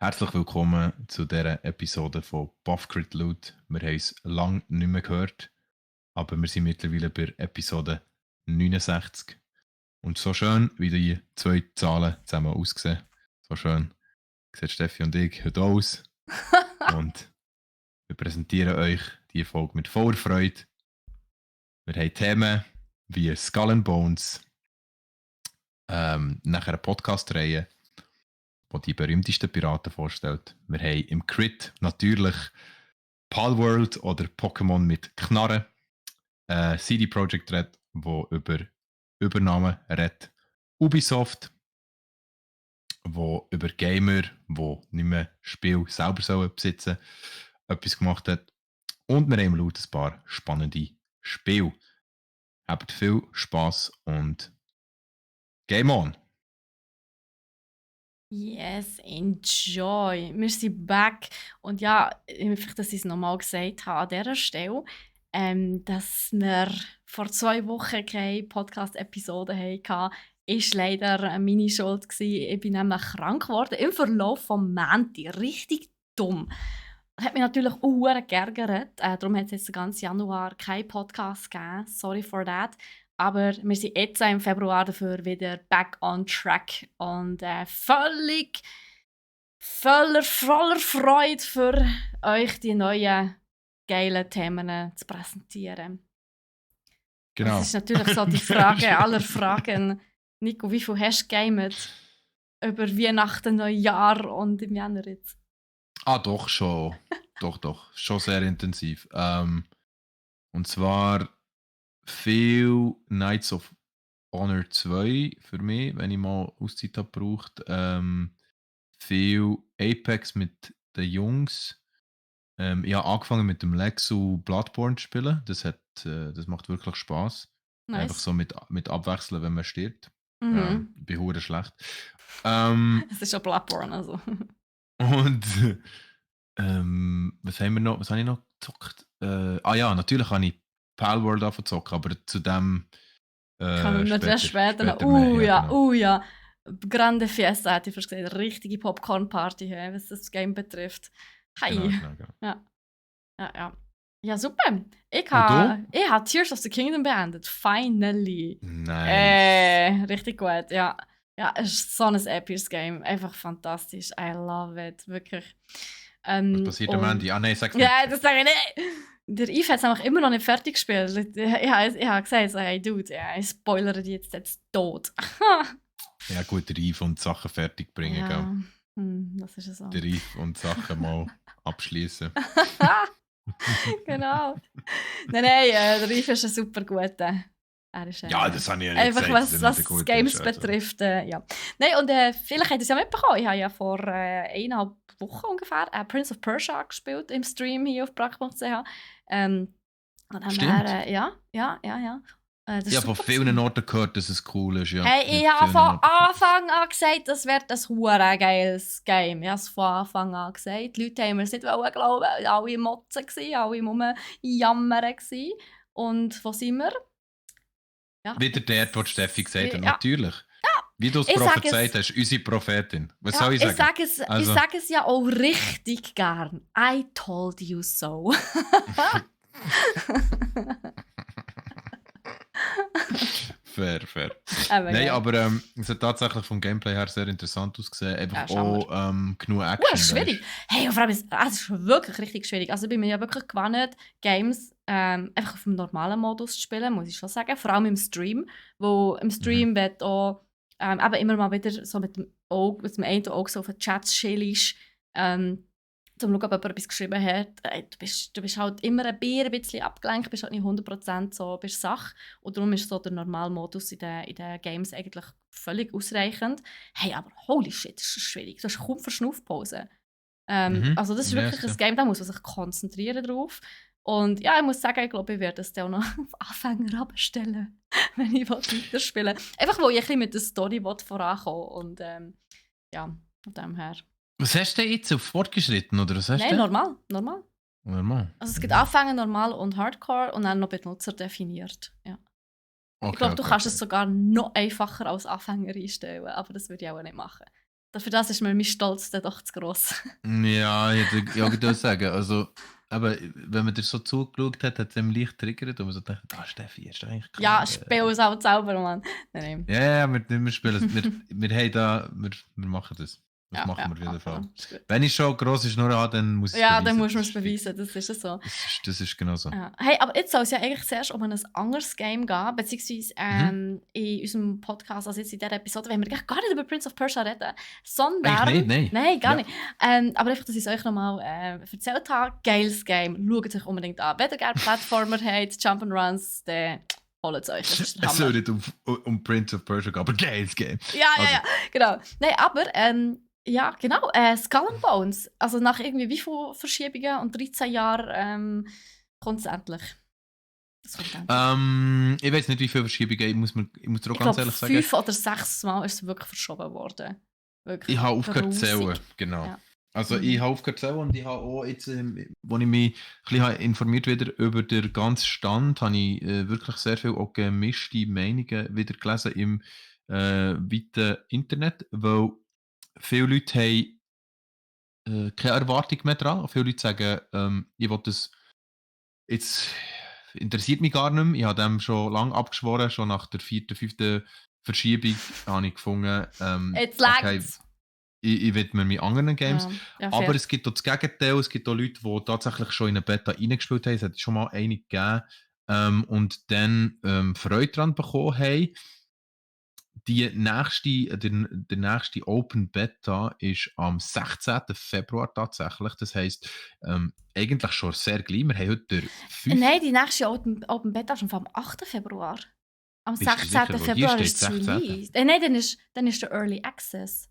Herzlich willkommen zu dieser Episode von Buff Crit Loot. Wir haben es lange nicht mehr gehört, aber wir sind mittlerweile bei Episode 69. Und so schön, wie die zwei Zahlen zusammen aussehen, so schön sieht Steffi und ich heute aus. Und wir präsentieren euch diese Folge mit voller Freude. Wir haben Themen wie Skull and Bones, nachher eine Podcast-Reihe, die berühmtesten Piraten vorstellt. Wir haben im Crit natürlich Palworld oder Pokémon mit Knarren. CD Projekt Red, wo über Übernahmen redet. Ubisoft, wo über Gamer, wo nicht mehr Spiel selber besitzen sollen, etwas gemacht hat. Und wir haben laut ein paar spannende Spiele. Habt viel Spass und Game on! Yes, enjoy. Wir sind back. Und ja, vielleicht, dass ich es nochmal gesagt habe an dieser Stelle, dass wir vor 2 Wochen keine Podcast-Episode hatten, war leider meine Schuld gewesen. Ich bin nämlich krank geworden im Verlauf des Montag. Richtig dumm. Das hat mich natürlich auch verdammt geärgert. Darum hat es jetzt den ganzen Januar keinen Podcast gegeben. Sorry for that. Aber wir sind jetzt im Februar dafür wieder back on track und voller Freude für euch die neuen geilen Themen zu präsentieren. Genau. Das ist natürlich so die Frage aller Fragen. Nico, wie viel hast du gegamet über Weihnachten, Neujahr und im Januar jetzt? Doch, schon. doch. Schon sehr intensiv. Und zwar viel Knights of Honor 2 für mich, wenn ich mal Auszeit habe gebraucht. Viel Apex mit den Jungs. Ich habe angefangen mit dem Lexu Bloodborne zu spielen. Das macht wirklich Spaß. Nice. Einfach so mit Abwechseln, wenn man stirbt. Mhm. Ich bin hure schlecht. Es ist schon Bloodborne, also. Und was habe ich noch gezockt? Natürlich habe ich Palworld angezogen, aber zu dem Kommen wir dann später noch. Genau. Ja. Grande Fiesta hat ich fast gesagt. Richtige Popcorn-Party, was das Game betrifft. Hi. Genau. Ja. Ja, super. Ich Und habe Tears of the Kingdom beendet. Finally. Nice. Richtig gut, ja. Ja, es ist so ein episches Game. Einfach fantastisch. I love it. Wirklich. Was passiert am Ende? Nein, sag's nicht. Ja, das sage ich nicht. Der Yves hat es einfach immer noch nicht fertig gespielt. Ich habe gesagt, so, hey Dude, ich spoilere die jetzt tot. Ja gut, der Yves und Sachen fertig bringen, Ja, gell? das ist es so. Der Yves und Sachen mal abschließen. Genau. Nein, der Yves ist ein super guter. Er ist, ja, das habe ich ja nicht einfach gesagt, was Games betrifft. Ja. Nein, und vielleicht habt ihr es ja mitbekommen. Ich habe ja vor 1,5 Wochen ungefähr Prince of Persia gespielt im Stream hier auf brack.ch. Stimmt. Ja. Ich habe von vielen Orten gehört, dass es cool ist. Ja. Hey, ich habe von Anfang an gesagt, das wird ein hure geiles Game. Ich habe es von Anfang an gesagt. Die Leute haben mir es nicht glauben, alle motzen gsi, alle rumjammern gsi. Und wo sind wir? Ja, wieder dort, wo Steffi gesagt hat, ja. natürlich. Ja. Wie du es prophezeit hast, unsere Prophetin. Was soll ich sagen? Ich sage es ja auch richtig gern. I told you so. Fair. Nein, aber es hat tatsächlich vom Gameplay her sehr interessant ausgesehen. Einfach auch genug Action. Schwierig. Hey, vor allem es ist wirklich richtig schwierig. Also ich bin mir ja wirklich gewohnt, Games einfach auf dem normalen Modus zu spielen, muss ich schon sagen. Vor allem im Stream, wo im Stream wird auch aber immer mal wieder so mit dem einen Auge so auf den Chat chillisch, zum schauen, ob jemand etwas geschrieben hat. Du bist halt immer ein bisschen abgelenkt, bist halt nicht 100% so bei der Sache. Und darum ist so der Normalmodus in den Games eigentlich völlig ausreichend. Hey, aber holy shit, das ist schwierig. Du hast kaum Verschnaufpause. Also das ist wirklich ein Game, da muss man sich konzentrieren drauf. Und ja, ich muss sagen, ich glaube, ich werde es dann auch noch auf Anfänger abstellen, wenn ich weiterspielen will. Einfach, weil ich ein bisschen mit der Story vorankommen und ja, von dem her. Was hast du denn jetzt auf fortgeschritten, oder was hast Nein, du? normal. Also es gibt Mhm. Anfänger, normal und Hardcore und dann noch Benutzer definiert. Ja. Ich glaube, du kannst es sogar noch einfacher als Anfänger einstellen, aber das würde ich auch nicht machen. Für das ist mir mein Stolz dann doch zu gross. Ja, ich würde sagen, also, aber wenn man dir so zugeschaut hat, hat es ihm leicht triggert und man so gedacht, Steffi, ist doch eigentlich Ja, klar. spiel es auch selber, Mann. Nein. Ja, wir spielen es. Wir haben da, wir machen das. Das Ja, machen wir auf jeden Fall. absolut. Ist gut. Wenn ich schon grosse Schnurren habe, dann muss ich es Ja, beweisen. dann musst du Das es ist fix. beweisen, das ist so. Das ist genau so. Ja. Hey, aber jetzt soll es ja eigentlich zuerst um ein anderes Game gehen, beziehungsweise in unserem Podcast, also jetzt in dieser Episode, wollen wir gar nicht über Prince of Persia reden, sondern... Eigentlich nicht, nein. Gar Ja. nicht. Aber einfach, dass ich es euch nochmal erzählt habe, geiles Game, schaut es euch unbedingt an. Wenn ihr gerne Plattformer habt, Jump'n'Runs, dann holt es euch, das ist der Es soll Hammer. nicht um Prince of Persia gehen, aber geiles Game. Ja, Also. genau. Nein, aber, ja, genau, Skull and Bones. Also nach irgendwie wie viele Verschiebungen und 13 Jahren kommt es endlich. Das kommt endlich. Ich weiß nicht, wie viele Verschiebungen. Ich muss dir auch Ich ganz glaube, ehrlich sagen. 5 oder 6 Mal ist es wirklich verschoben worden. Wirklich Ich habe aufgehört zu grusig. zählen. Genau. Ja. Also ich habe aufgehört zu zählen und ich habe auch jetzt, als ich mich ein bisschen informiert wieder über den ganzen Stand, habe ich wirklich sehr viel auch gemischte Meinungen wieder gelesen im weiten Internet, weil viele Leute haben keine Erwartung mehr dran. Viele Leute sagen, ich will das jetzt interessiert mich gar nicht mehr. Ich habe dem schon lange abgeschworen, schon nach der 4., 5. Verschiebung habe ich gefunden, Jetzt okay, längt's. ich widme mich anderen Games. Ja, Aber fair. es gibt auch das Gegenteil. Es gibt auch Leute, die tatsächlich schon in eine Beta reingespielt haben. Es hat schon mal eine gegeben. Und dann Freude daran bekommen haben. Der nächste Open Beta ist am 16. Februar tatsächlich. Das heisst, eigentlich schon sehr gleich. Wir haben heute den 5. Nein, die nächste Open Beta ist am 8. Februar. Am Bist du 16. sicher? Weil hier Februar steht ist es 16.. Release. Nein, dann ist der Early Access.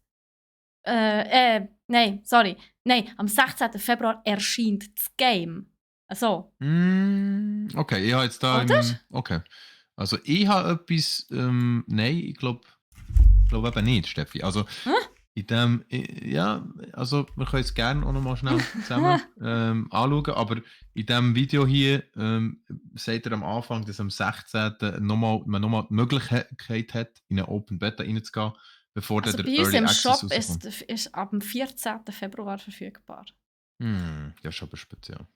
Nein, sorry. Nein, am 16. Februar erscheint das Game. Also. Okay, ich habe jetzt da... Oder? Okay. Also ich habe etwas... nein, ich glaube eben nicht, Steffi. Also in dem... Ja, also wir können es gerne auch nochmal schnell zusammen anschauen, aber in diesem Video hier sagt er am Anfang, dass am 16. man nochmal die Möglichkeit hat, in eine Open Beta reinzugehen, bevor Also der bei uns Early im Access Shop rauskommt. ist ab dem 14. Februar verfügbar. Ja, ist aber speziell.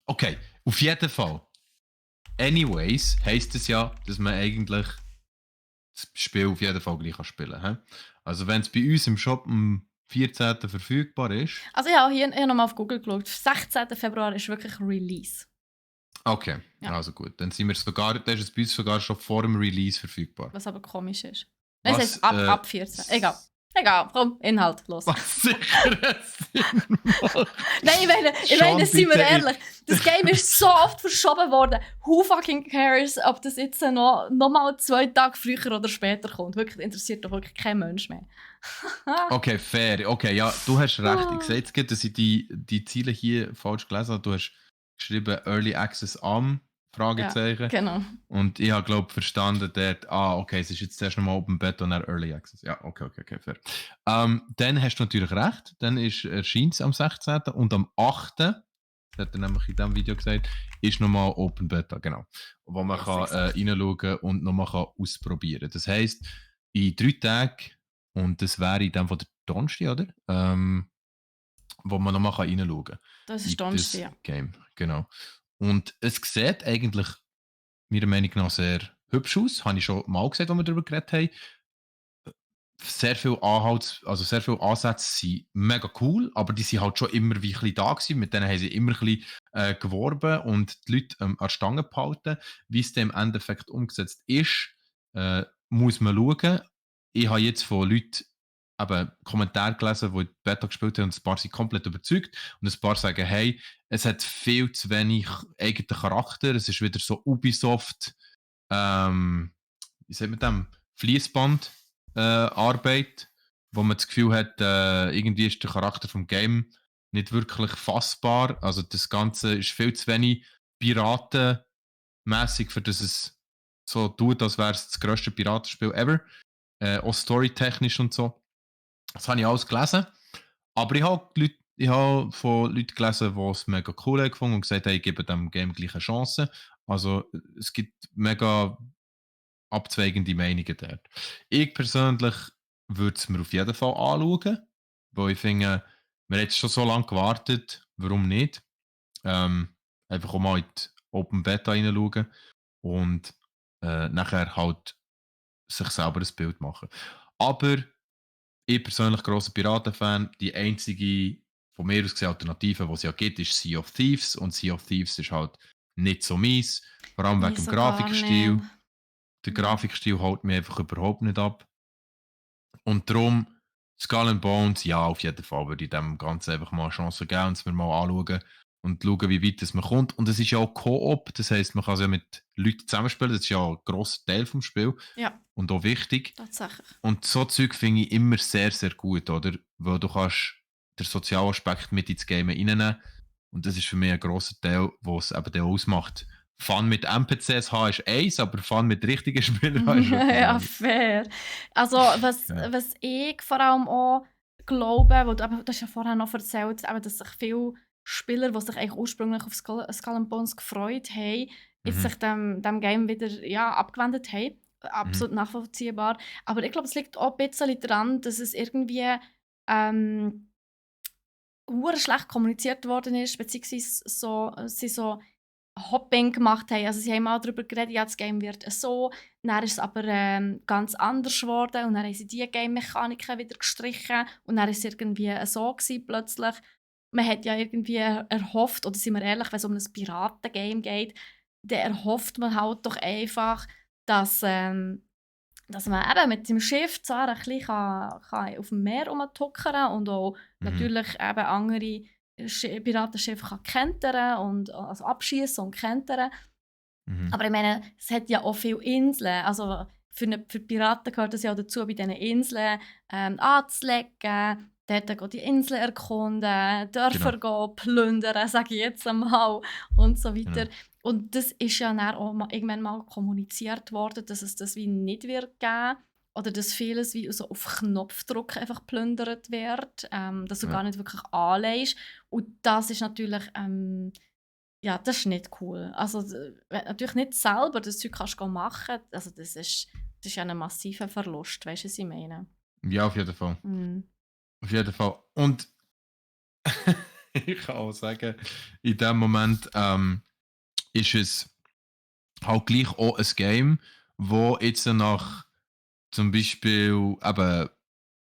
Okay, auf jeden Fall. Anyways heisst es ja, dass man eigentlich das Spiel auf jeden Fall gleich spielen kann. Also wenn es bei uns im Shop am 14. verfügbar ist. Also ich habe hier nochmal auf Google geschaut. 16. Februar ist wirklich Release. Okay, Ja. also gut. Dann sind wir sogar, dann ist es bei uns sogar schon vor dem Release verfügbar. Was aber komisch ist. Nein, Was, es heißt ab 14. Egal, komm, Inhalt, los. Was sicher Sinn macht. Nein, ich meine, Sean, sind wir bitte, ehrlich. Das Game ist so oft verschoben worden. Who fucking cares, ob das jetzt noch mal 2 Tage früher oder später kommt. Wirklich, interessiert doch wirklich kein Mensch mehr. Okay, fair. Okay, ja, du hast recht. Ich sehe jetzt gerade, dass ich die Ziele hier falsch gelesen habe. Du hast geschrieben Early Access am Fragezeichen. Ja, genau. Und ich habe, glaube ich, verstanden, dort, okay, es ist jetzt zuerst nochmal Open Beta und dann Early Access. Ja, okay, fair. Dann hast du natürlich recht. Dann erscheint es am 16. und am 8., das hat er nämlich in diesem Video gesagt, ist nochmal Open Beta, genau. Wo man kann reinschauen und nochmal ausprobieren kann. Das heisst, in 3 Tagen, und das wäre in dem von der Donnerstag, oder? Wo man nochmal reinschauen kann. Das ist Donnerstag, ja. Game, genau. Und es sieht eigentlich meiner Meinung nach sehr hübsch aus. Habe ich schon mal gesagt, als wir darüber geredet haben. Sehr viele sehr viele Ansätze sind mega cool, aber die sind halt schon immer wie ein bisschen da gewesen. Mit denen haben sie immer ein bisschen geworben und die Leute an der Stange gehalten. Wie es dann im Endeffekt umgesetzt ist, muss man schauen. Ich habe jetzt von Leuten Kommentare gelesen, die Beta gespielt haben und ein paar sind komplett überzeugt und ein paar sagen, hey, es hat viel zu wenig eigenen Charakter, es ist wieder so Ubisoft, wie sagt man dem, Fließband Arbeit, wo man das Gefühl hat, irgendwie ist der Charakter vom Game nicht wirklich fassbar, also das Ganze ist viel zu wenig piratenmässig, für das es so tut, als wäre es das grösste Piratenspiel ever, auch storytechnisch und so. Das habe ich alles gelesen. Aber ich habe von Leuten gelesen, die es mega cool haben gefunden und gesagt haben, ich gebe dem Game gleich eine Chance. Also es gibt mega abzweigende Meinungen dort. Ich persönlich würde es mir auf jeden Fall anschauen, weil ich finde, wir haben jetzt schon so lange gewartet, warum nicht? Einfach auch mal in die Open Beta reinschauen und nachher halt sich selber ein Bild machen. Aber ich persönlich grosser Piraten-Fan. Die einzige, von mir aus gesehen, Alternative, die es ja gibt, ist Sea of Thieves. Und Sea of Thieves ist halt nicht so mies. Vor allem wegen Nie dem so gar Grafikstil. nicht. Der Ja. Grafikstil holt mich einfach überhaupt nicht ab. Und darum, Skull and Bones, ja, auf jeden Fall würde ich dem Ganzen einfach mal eine Chance geben und es mir mal anschauen und schauen, wie weit es man kommt. Und es ist ja auch Koop, das heisst, man kann es ja mit Leuten zusammenspielen. Das ist ja ein grosser Teil vom Spiel Ja, und auch wichtig. tatsächlich. Und so Zeug finde ich immer sehr, sehr gut, oder? Weil du kannst den sozialen Aspekt mit ins Game reinnehmen. Und das ist für mich ein grosser Teil, was es eben dann ausmacht. Fun mit NPCs haben ist eins, aber Fun mit richtigen Spielern haben ist etwas Ja, anderes. fair. Also, was, Ja. was ich vor allem auch glaube, weil du hast ja vorher noch erzählt, eben, dass sich viele Spieler, die sich eigentlich ursprünglich auf Skull and Bones gefreut haben, jetzt Mhm. sich dem Game wieder ja, abgewendet haben. Mhm. Absolut nachvollziehbar. Aber ich glaube, es liegt auch ein bisschen daran, dass es irgendwie hure schlecht kommuniziert worden ist, beziehungsweise sie so Hopping gemacht haben. Also sie haben mal darüber geredet, ja, das Game wird so, dann ist es aber ganz anders geworden und dann haben sie die Game-Mechaniken wieder gestrichen und dann ist es irgendwie so gewesen, plötzlich. Man hat ja irgendwie erhofft, oder sind wir ehrlich, wenn es um ein Piraten-Game geht, dann erhofft man halt doch einfach, dass, dass man eben mit dem Schiff zwar ein bisschen kann auf dem Meer rumtuckern und auch Mhm. natürlich eben andere Piratenschiffe kann kentern und also abschießen und kentern. Mhm. Aber ich meine, es hat ja auch viele Inseln. Also für Piraten gehört es ja auch dazu, bei diesen Inseln anzulegen, dort gehen die Inseln erkunden, Dörfer Genau. gehen plündern, sage ich jetzt einmal, und so weiter. Genau. Und das ist ja dann auch irgendwann mal kommuniziert worden, dass es das wie nicht wird geben oder dass vieles wie so auf Knopfdruck einfach plündert wird, dass du Ja. gar nicht wirklich anlegst. Und das ist natürlich ja, das ist nicht cool. Also, wenn du natürlich nicht selber das Zeug kannst machen, also das ist ja ein massiver Verlust, weißt du, was ich meine? Ja, auf jeden Fall. Mhm. Auf jeden Fall. Und ich kann auch sagen, in dem Moment ist es halt gleich auch ein Game, wo jetzt nach zum Beispiel eben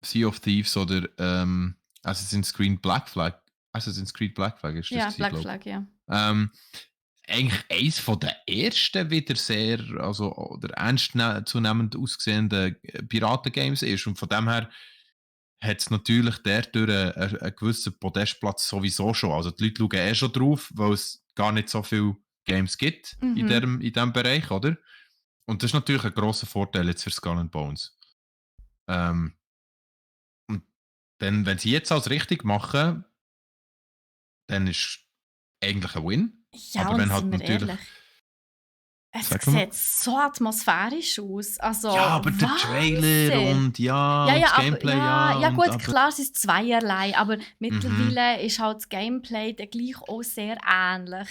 Sea of Thieves oder Assassin's Creed Black Flag ist das Ja, gewesen, Black glaube Flag, ja. ich. Eigentlich eins von der ersten wieder sehr, also oder ernstzunehmend ausgesehenen Piraten-Games ist. Und von dem her hat es natürlich dadurch einen gewissen Podestplatz sowieso schon. Also die Leute schauen schon drauf, weil es gar nicht so viele Games gibt Mhm. in diesem Bereich, oder? Und das ist natürlich ein grosser Vorteil jetzt für Skull and Bones. Ähm, und dann, wenn sie jetzt alles richtig machen, dann ist eigentlich ein Win. Ja, Aber und wenn halt sind wir natürlich, ehrlich, es sag mal, sieht so atmosphärisch aus. Also, ja, aber der Trailer Wahnsinn! und ja, Ja, und ja, das aber Gameplay, ja, ja, ja und gut, aber, klar, es ist zweierlei, aber mhm. mittlerweile ist halt das Gameplay dann gleich auch sehr ähnlich,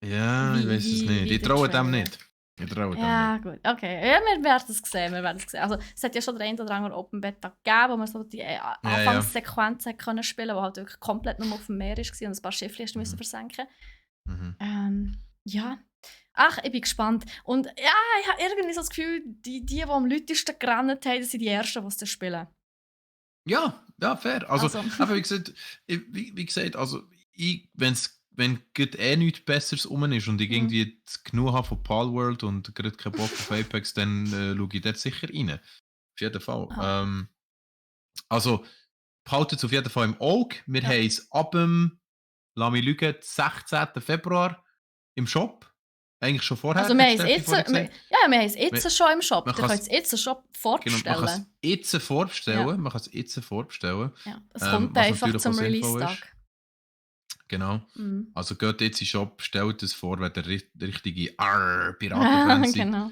Ja, ich wie weiß es nicht. wie Ich der traue dem Trailer. nicht. Ich traue dem nicht. Ja, gut, okay. Ja, wir werden es sehen, wir werden es sehen. Also, es hat ja schon den einen oder anderen Open Beta gegeben, wo man so die Ja, ja. Anfangssequenz hat können spielen, wo halt wirklich komplett nur auf dem Meer war und ein paar Schiffe hast müssen Mhm. versenken. Mhm. Ja. Ach, ich bin gespannt. Und ja, ich habe irgendwie so das Gefühl, die am lautesten gerannt haben, das sind die Ersten, die es dann spielen. Ja, ja, fair. Also, Also, eben, wie gesagt, also, wenn gerade eh nichts Besseres rum ist und ich mhm. irgendwie genug habe von Palworld und gerade keinen Bock auf Apex, dann schaue ich dort sicher rein. Auf jeden Fall. Ah, Also, behaltet es auf jeden Fall im Auge. Wir ja. haben es ab dem, lass mich lügen, 16. Februar im Shop. Eigentlich schon vorher, Also, wir hat haben es Steffi jetzt, vorhin gesagt. wir haben es Man, jetzt schon im Shop. man Ihr kann könnt es es jetzt schon genau, man kann es vorbestellen. jetzt Ja, vorbestellen. Man kann es jetzt vorbestellen. ja. Es kommt Was einfach natürlich auch zum sinnvoll ist. Release-Tag. Genau. Mhm. Also geht jetzt in den Shop, stellt es vor, wenn ihr richtige Piraten-Fans seid. Genau.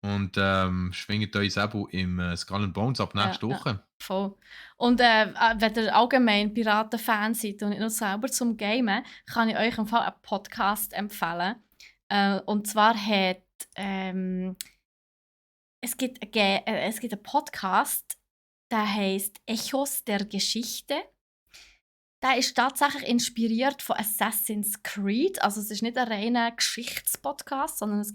Und schwingt euch Säbel im Skull and Bones ab Ja, nächste ja. Woche. Voll. Und wenn ihr allgemein Piraten-Fan seid und nicht nur selber zum Gamen, kann ich euch im Fall einen Podcast empfehlen. Und zwar hat es gibt einen Podcast, Der heisst «Echos der Geschichte». Der ist tatsächlich inspiriert von Assassin's Creed. Also es ist nicht ein reiner Geschichtspodcast, sondern es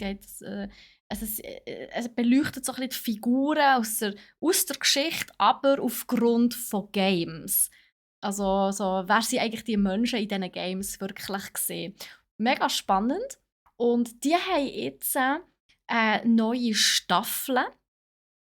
beleuchtet so ein bisschen die Figuren aus der Geschichte, aber aufgrund von Games. Also so, wer sind eigentlich die Menschen in diesen Games wirklich gesehen? Mega spannend. Und die haben jetzt neue Staffeln.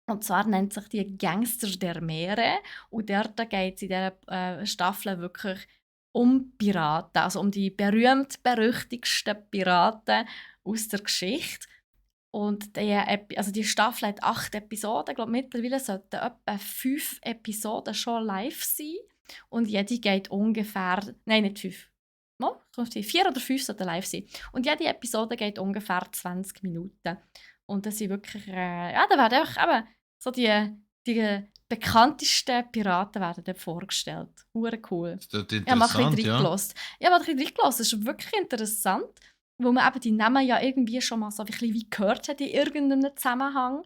Und zwar nennt sich die «Gangster der Meere». Und dort geht es in dieser Staffel wirklich um Piraten. Also um die berühmt-berüchtigsten Piraten aus der Geschichte. Und die Staffel hat 8 Episoden. Ich glaube, mittlerweile sollten etwa 5 Episoden schon live sein. Und jede geht ungefähr... Nein, nicht 5. 4 oder 5 sollten live sein. Und jede Episode geht ungefähr 20 Minuten. Und das sind wirklich... da werden einfach eben so die bekanntesten Piraten werden dort vorgestellt. Hure cool. Das ist Ich habe mal ein bisschen interessant, ja. reingelassen. Ich habe mal ein bisschen reingelassen. Das ist wirklich interessant, weil man eben die Namen ja irgendwie schon mal so ein bisschen wie gehört hat in irgendeinem Zusammenhang.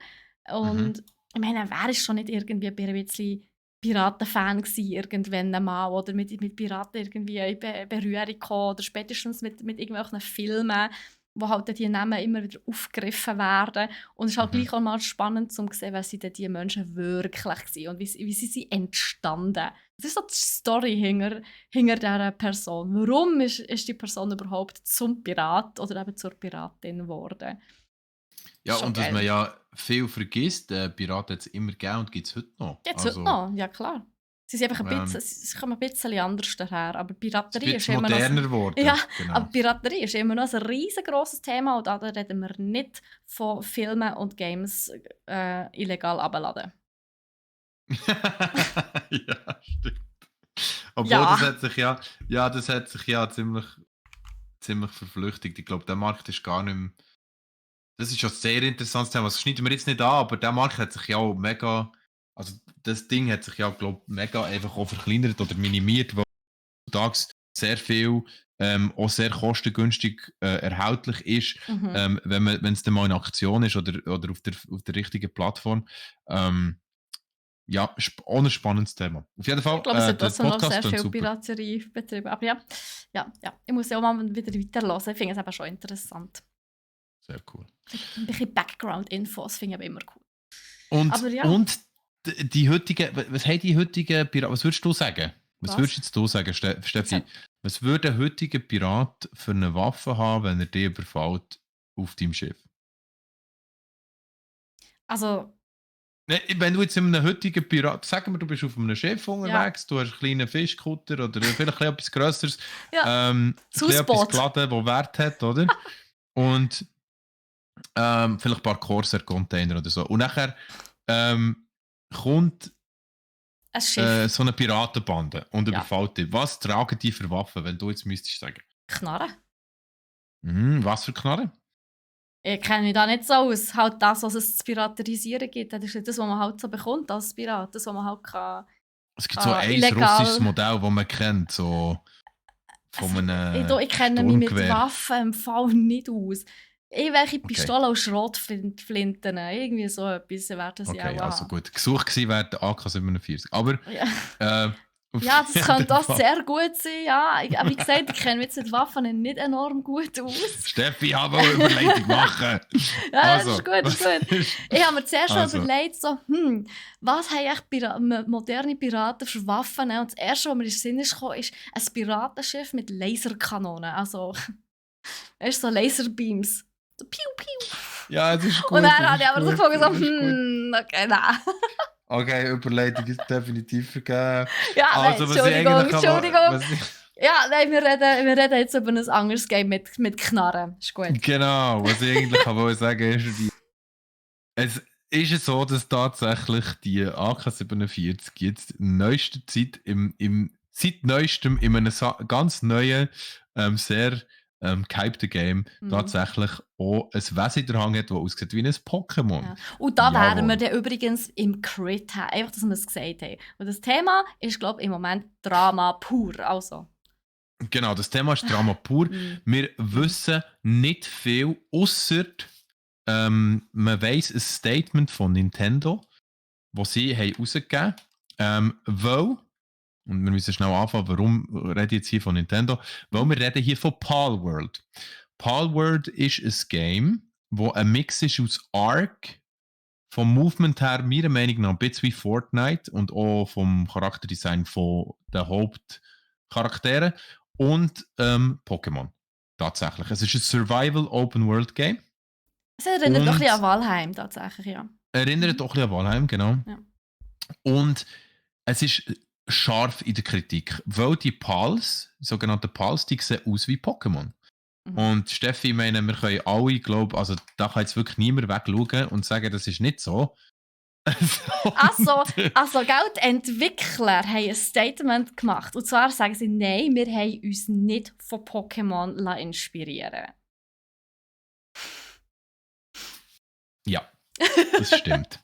Und ich meine, wer ist schon nicht irgendwie ein bisschen Piratenfan gewesen, irgendwann einmal, oder mit Piraten irgendwie in Berührung gekommen, oder spätestens mit irgendwelchen Filmen, wo halt die Namen immer wieder aufgegriffen werden. Und es ist halt gleich auch mal spannend zu sehen, wer sind denn die Menschen wirklich waren und wie sie entstanden. Das ist so die Story hinter dieser Person. Warum ist die Person überhaupt zum Pirat oder eben zur Piratin geworden? Ja, Schon und dass geil. man ja viel vergisst, Piraten hat es immer gegeben und gibt es heute noch. Jetzt heute noch, ja klar. Sie sind einfach Ähm, sie kommen ein bisschen anders daher, aber es ist Piraterie ein ist bisschen immer noch... moderner geworden. Ja, Genau. aber Piraterie ist immer noch ein riesengroßes Thema und da reden wir nicht von Filmen und Games illegal abladen. Ja, stimmt. Obwohl, Ja. das hat sich ja ziemlich verflüchtigt. Ich glaube, der Markt ist gar nicht mehr... Das ist schon ein sehr interessantes Thema. Das schneiden wir jetzt nicht an, aber der Markt hat sich ja auch mega... Also das Ding hat sich ja, glaube ich, mega einfach auch verkleinert oder minimiert, weil heutzutage sehr viel auch sehr kostengünstig erhältlich ist, wenn es dann mal in Aktion ist oder auf der richtigen Plattform. Ja, auch ein spannendes Thema. Auf jeden Fall, Ich glaube, es hat der trotzdem noch Podcast sehr klingt viel super. Piraterie betrieben. Aber ja. Ich muss ja auch mal wieder weiterhören. Ich finde es eben schon interessant. Sehr cool. Ein bisschen Background-Infos finde ich aber immer cool. Und, Aber ja. und die heutigen, was haben die heutigen Piraten, was würdest du sagen? Was Was? würdest jetzt du sagen, Steffi? Erzähl. Was würde ein heutiger Pirat für eine Waffe haben, wenn er dich überfällt auf deinem Schiff? Also, Ne, wenn du jetzt in einem heutigen Pirat, sagen wir, du bist auf einem Schiff unterwegs, du hast einen kleinen Fischkutter oder vielleicht etwas Grösseres, ja, etwas Hausboot. geladen, das Wert hat, oder? Und vielleicht ein paar Corsair-Container oder so. Und nachher kommt Ein Schiff. so eine Piratenbande und Ja. überfällt dich. Was tragen die für Waffen, wenn du jetzt müsstest sagen? Knarren. Was für Knarren? Ich kenne mich da nicht so aus. Halt das, was es zu piraterisieren gibt. Das ist nicht das, was man halt so bekommt als Pirat. Das, was man halt kann... Es gibt so ein illegal. russisches Modell, das man kennt, so von einem Ich kenne mich mit Sturmgewehr. Waffen im Fall nicht aus. Irgendwelche Pistolen und Schrotflinten. Irgendwie so etwas werden sie Okay, auch also haben. gut. Gesucht gewesen wäre der AK-47. Aber Ja. auf Ja, das jeden könnte auch Fall. sehr gut sein, ja. Aber wie gesagt, ich kenne mich jetzt mit Waffen nicht enorm gut aus. Steffi, ich habe eine Überleitung machen. Ja, Also, das ist gut, das ist gut. Ich habe mir zuerst schon Also. überlegt, so, was haben echt moderne Piraten für Waffen? Und das Erste, was mir in den Sinn ist gekommen, ist ein Piratenschiff mit Laserkanonen. Also, erst so Laserbeams. So piu, piu. Ja, es ist gut. Und dann es habe ist ich aber so gut, gefunden, es ist gut. okay, nein. Okay, Überleitung ist definitiv vergeben. Ja, Also, nein, was ich eigentlich Entschuldigung. was ich- Ja, nein, wir reden jetzt über ein anderes Game mit Knarren. Ist gut. Genau, was ich eigentlich wollte sagen ist, es ist es so, dass tatsächlich die AK-47 jetzt in neuester Zeit seit neuestem in einem ganz neuen, sehr gehypten Game tatsächlich auch ein Wesen in der Hand hat, das aussieht wie ein Pokémon. Ja. Und da Jawohl. wären wir dann übrigens im Crit haben. Einfach, dass wir es gesagt haben. Und das Thema ist, glaube ich, im Moment Drama pur. Also. Genau, das Thema ist Drama pur. Wir wissen nicht viel, ausser man weiss ein Statement von Nintendo, das sie haben rausgegeben Weil, und wir müssen schnell anfangen, warum rede ich jetzt hier von Nintendo? Weil wir reden hier von Palworld. Palworld ist ein Game, wo ein Mix ist aus Ark, vom Movement her, meiner Meinung nach, ein bisschen wie Fortnite und auch vom Charakterdesign von den Hauptcharakteren und Pokémon. Tatsächlich. Es ist ein Survival Open World Game. Es erinnert doch ein bisschen an Und Valheim tatsächlich, ja. erinnert auch ein bisschen an Valheim, genau. Ja. Und es ist scharf in der Kritik, weil die Pals, sogenannten Pals, die sehen aus wie Pokémon. Mhm. Und Steffi, ich meine, wir können alle, glaube also da kann jetzt wirklich niemand wegschauen und sagen, das ist nicht so. Also, gell, die Entwickler haben ein Statement gemacht. Und zwar sagen sie, nein, wir haben uns nicht von Pokémon inspirieren. Ja, das stimmt.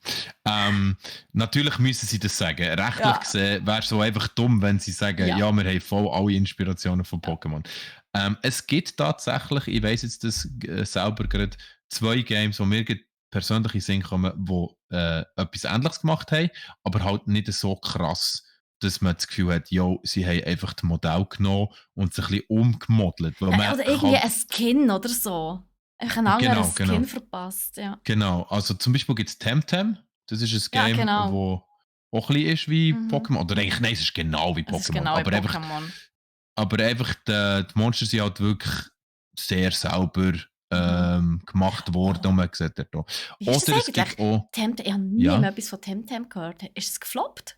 Natürlich müssen sie das sagen. Rechtlich Ja. gesehen wäre es so einfach dumm, wenn sie sagen, Ja. ja, wir haben voll alle Inspirationen von Pokémon. Es gibt tatsächlich, ich weiss jetzt das selber gerade, 2 Games, wo mir persönlich in den Sinn kommen, die etwas Ähnliches gemacht haben, aber halt nicht so krass, dass man das Gefühl hat, jo, sie haben einfach das Modell genommen und sich ein bisschen umgemodelt. Weil man Oder irgendwie kann- ein Skin oder so. Einfach einen anderen Genau. Skin verpasst, ja. Genau, also zum Beispiel gibt es Temtem. Das ist ein Ja, Game, genau. wo auch ein bisschen ist wie Mhm. Pokémon. Oder eigentlich, nein, es ist genau wie Pokémon. Es ist genau wie aber, einfach, Pokémon. aber einfach die Monster sind halt wirklich sehr sauber gemacht worden. Und man sieht dort auch. Wie ist Oder das es gibt eigentlich? auch... Ich habe nie Ja. mehr etwas von Temtem gehört. Ist es gefloppt?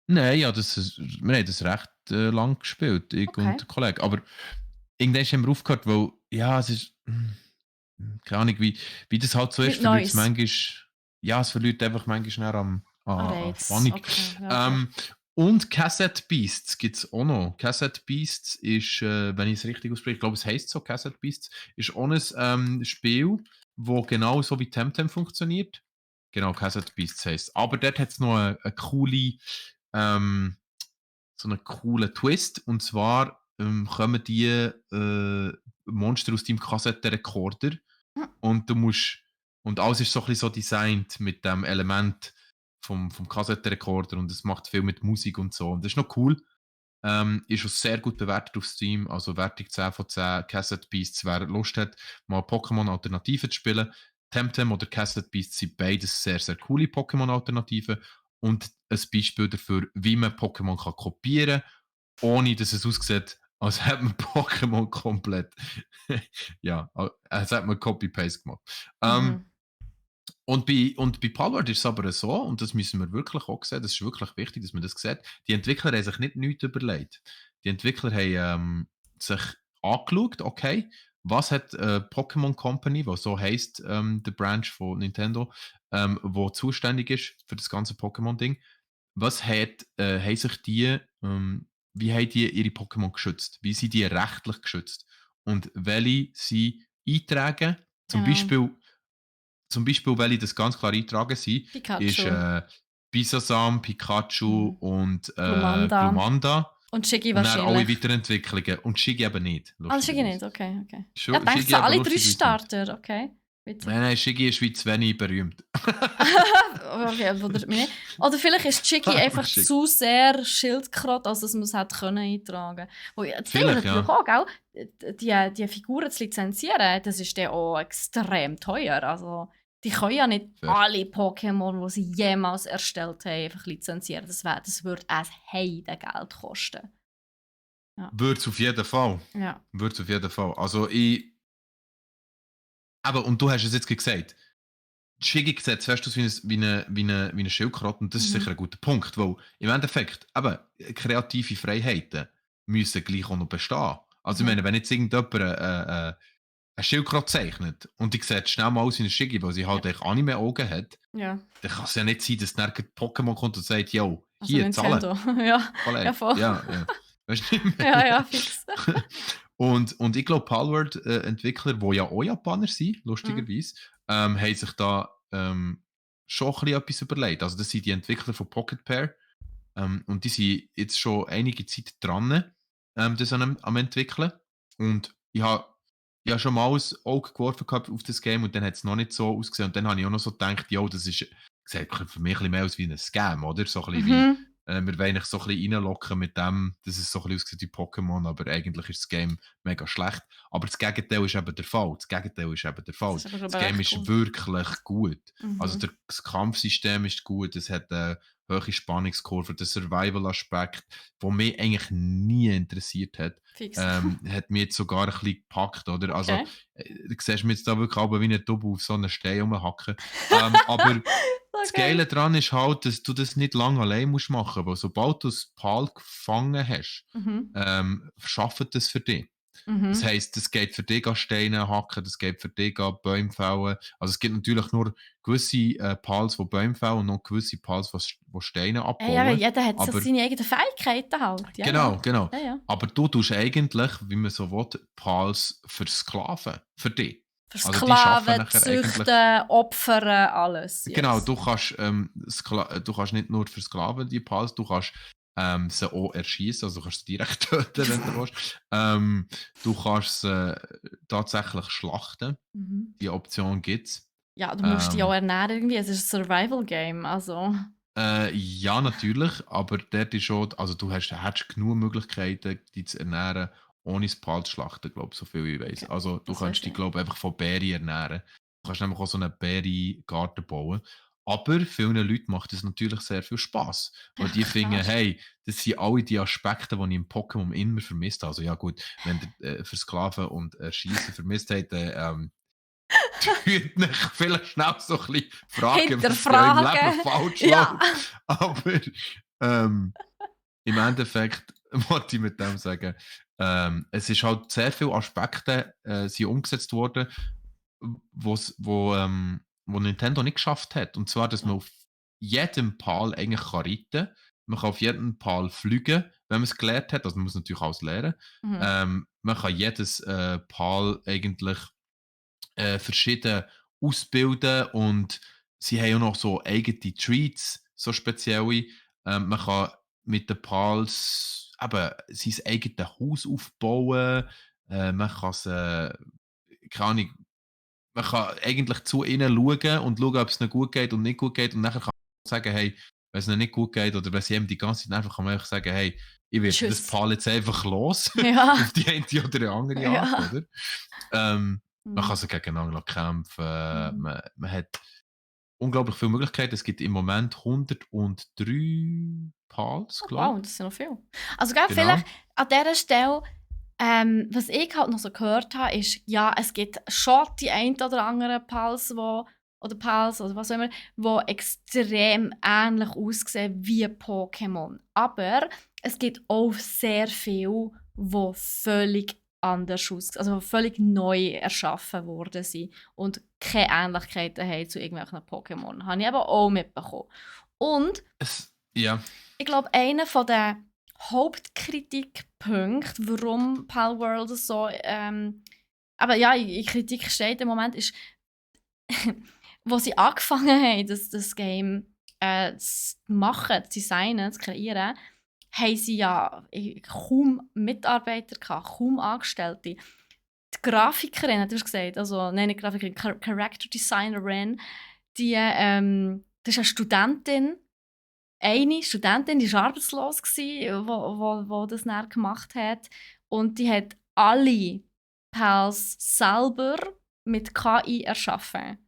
Nein, ja, wir haben das recht lang gespielt, ich Okay. und der Kollege. Aber irgendwann haben wir aufgehört, weil, ja, es ist... keine Ahnung, wie das halt so ist, Mit verliert es Neues. manchmal... Ja, es verliert einfach manchmal schnell an Reiz. Spannung. Okay, ja, Und Cassette Beasts gibt es auch noch. Cassette Beasts ist, wenn ich es richtig ausspreche, ich glaube, es heisst so, Cassette Beasts, ist auch ein Spiel, das genau so wie Temtem funktioniert. Genau, Cassette Beasts heisst. Aber dort hat es noch eine coole, so einen coolen Twist. Und zwar kommen die Monster aus deinem Kassettenrekorder und du musst, und alles ist so ein bisschen so designt mit dem Element vom Kassettenrekorder und es macht viel mit Musik und so. Und das ist noch cool. Ist auch sehr gut bewertet auf Steam, also Wertung 10 von 10. Cassette Beasts, wer Lust hat, mal Pokémon-Alternativen zu spielen. Temtem oder Cassette Beasts sind beides sehr, sehr coole Pokémon-Alternativen und ein Beispiel dafür, wie man Pokémon kann kopieren kann, ohne dass es aussieht, als hätte man Pokémon komplett ja, als hätte man Copy-Paste gemacht. Mhm. Und bei Palworld ist es aber so, und das müssen wir wirklich auch sehen, das ist wirklich wichtig, dass man das sieht, die Entwickler haben sich nicht nichts überlegt. Die Entwickler haben sich angeschaut, okay, was hat Pokémon Company, was so heisst, der Branch von Nintendo, wo zuständig ist für das ganze Pokémon-Ding, haben sich die, wie haben die ihre Pokémon geschützt? Wie sind die rechtlich geschützt? Und welche sie eintragen, Genau. zum Beispiel, welche das ganz klar eintragen sind, Pikachu. ist Bisasam, Pikachu und Glumanda. Glumanda. Und Shiggy Und dann alle wahrscheinlich. Weiterentwicklungen. Und Shiggy eben nicht. Ah, Shiggy lustigerweise. nicht, okay, okay. Schu- Ja, denkst Shiggy du, aber alle 3 lustigerweise nicht. Starter, okay. Witzig. Nein, Shiggy ist wie zu wenig berühmt. Okay, wundert mich nicht. Oder vielleicht ist Shiggy einfach Shiggy. zu sehr Schildkröte, als dass man es hätte eintragen können. Das Ding ist Vielleicht, natürlich ja. auch, gell? Die Figuren zu lizenzieren, das ist dann auch extrem teuer. Also, die können ja nicht Fair. alle Pokémon, die sie jemals erstellt haben, einfach lizenzieren. Das würde ein Heidengeld kosten. Würde es auf jeden Fall. Ja. Würde es auf jeden Fall. Also aber, und du hast es jetzt gesagt, Shiggy sieht zuerst aus wie eine Schildkröte und das ist Mhm. sicher ein guter Punkt, weil im Endeffekt eben, kreative Freiheiten müssen gleich auch noch bestehen. Also ich meine, wenn jetzt irgendjemand eine Schildkröte zeichnet und die sieht schnell mal aus wie eine Shiggy, weil sie halt echt Anime-Augen hat, Ja. dann kann es ja nicht sein, dass dann ein Pokémon kommt und sagt, yo, Also hier, zahlen. Nintendo. Ja. Kollege. Ja, voll. Ja. Weißt du, nicht mehr? Ja, fix. Und ich glaube, Palworld-Entwickler, die ja auch Japaner sind, lustigerweise, haben sich da schon ein bisschen etwas überlegt. Also das sind die Entwickler von Pocket Pair und die sind jetzt schon einige Zeit dran, das am entwickeln. Und ich habe schon mal ein Auge geworfen gehabt auf das Game und dann hat es noch nicht so ausgesehen. Und dann habe ich auch noch so gedacht, ja, das ist, sieht für mich ein bisschen mehr aus wie ein Scam, oder? So ein bisschen Wir wollen eigentlich so ein bisschen reinlocken mit dem, dass es so ein bisschen aussieht wie Pokémon, aber eigentlich ist das Game mega schlecht. Aber das Gegenteil ist eben der Fall. Das Gegenteil ist eben der Das Fall. ist aber, Das glaube ich, Game recht ist cool. wirklich gut. Also Mhm. das Kampfsystem ist gut, es hat eine hohe Spannungskurve, der Survival-Aspekt, der mich eigentlich nie interessiert hat, Fix. hat mich jetzt sogar ein bisschen gepackt, oder? Also, Okay. du siehst mich jetzt da wirklich aber wie ein Double auf so einen Stein rumhacken. Aber das Okay. Geile daran ist halt, dass du das nicht lange allein musst machen, weil sobald du das Pal gefangen hast, Mhm. schafft das für dich. Das Mhm. heisst, es geht für dich an Steine hacken, das geht für dich an Bäume fällen. Also es gibt natürlich nur gewisse Pals, die Bäume fällen und noch gewisse Pals, die Steine Ja, abbauen. jeder hat so Aber seine eigenen Fähigkeiten halt. Ja, ja. genau. Ja, ja. Aber du tust eigentlich, wie man so will, Pals versklaven. Für dich. Also die schaffen Versklaven, nachher eigentlich. züchten, opfern, alles. Genau, Yes. du kannst nicht nur versklaven, die Pals, du kannst sie auch erschießen, also du kannst sie direkt töten, wenn du willst. Du kannst sie tatsächlich schlachten. Mhm. Die Option gibt es. Ja, du musst dich auch Ähm, ernähren irgendwie. Es ist ein Survival-Game, also. ja, natürlich, aber dort ist schon, also hättest genug Möglichkeiten, dich zu ernähren, ohne das Pal zu schlachten, glaube ich, so viel ich weiß. Okay, Also du das weiß kannst ich dich, nicht. glaube ich, einfach von Beeren ernähren. Du kannst nämlich auch so einen Beerengarten bauen. Aber vielen Leuten macht das natürlich sehr viel Spass. Weil Ja, die finden, klar. hey, das sind alle die Aspekte, die ich im Pokémon immer vermisst habe. Also ja gut, wenn ihr Versklaven und Schießen vermisst habt, dann tut mich vielleicht schnell so ein bisschen fragen, was in eurem Leben Hinterfragen. falsch Ja. läuft. Aber im Endeffekt wollte ich mit dem sagen, es ist halt sehr viele Aspekte sind umgesetzt worden, wo Nintendo nicht geschafft hat. Und zwar, dass man auf jedem Pal eigentlich kann reiten kann. Man kann auf jedem Pal fliegen, wenn man es gelernt hat. Also man muss natürlich alles lernen. Mhm. Man kann jedes Pal eigentlich verschieden ausbilden und sie haben auch noch so eigene Treats, so spezielle. Man kann mit den Pals eben sein eigenes Haus aufbauen. Man kann sie, keine Ahnung, man kann eigentlich zu ihnen schauen und schauen, ob es ihnen gut geht und nicht gut geht. Und nachher kann man sagen, hey, wenn es ihnen nicht gut geht oder wenn sie eben die ganze Zeit nerven, kann man einfach sagen, hey, ich werde das Tschüss. Pal jetzt einfach los Ja. auf die eine oder andere Art, Ja. oder? Man kann Mhm. so gegeneinander kämpfen. Mhm. Man hat unglaublich viele Möglichkeiten. Es gibt im Moment 103 Pals, Oh, glaube wow, ich. das sind noch viel. Also, gell, vielleicht Genau. an dieser Stelle, was ich halt noch so gehört habe, ist, ja, es gibt schon die ein oder anderen Pals, oder Pals oder was auch immer, die extrem ähnlich aussehen wie Pokémon. Aber es gibt auch sehr viele, die völlig anders aussehen, also die völlig neu erschaffen worden sind und keine Ähnlichkeiten haben zu irgendwelchen Pokémon. Habe ich aber auch mitbekommen. Und Ja. ich glaube, einer der Hauptkritikpunkte, warum Palworld so aber ja, in Kritik steht im Moment, ist, wo sie angefangen haben, das Game zu machen, zu designen, zu kreieren, haben sie ja kaum Mitarbeiter gehabt, kaum Angestellte. Die Grafikerin, hat du gesagt, also nein, nicht Grafikerin, Character Designerin, das ist eine Studentin, eine Studentin, die war arbeitslos, wo das dann gemacht hat. Und die hat alle Pals selber mit KI erschaffen.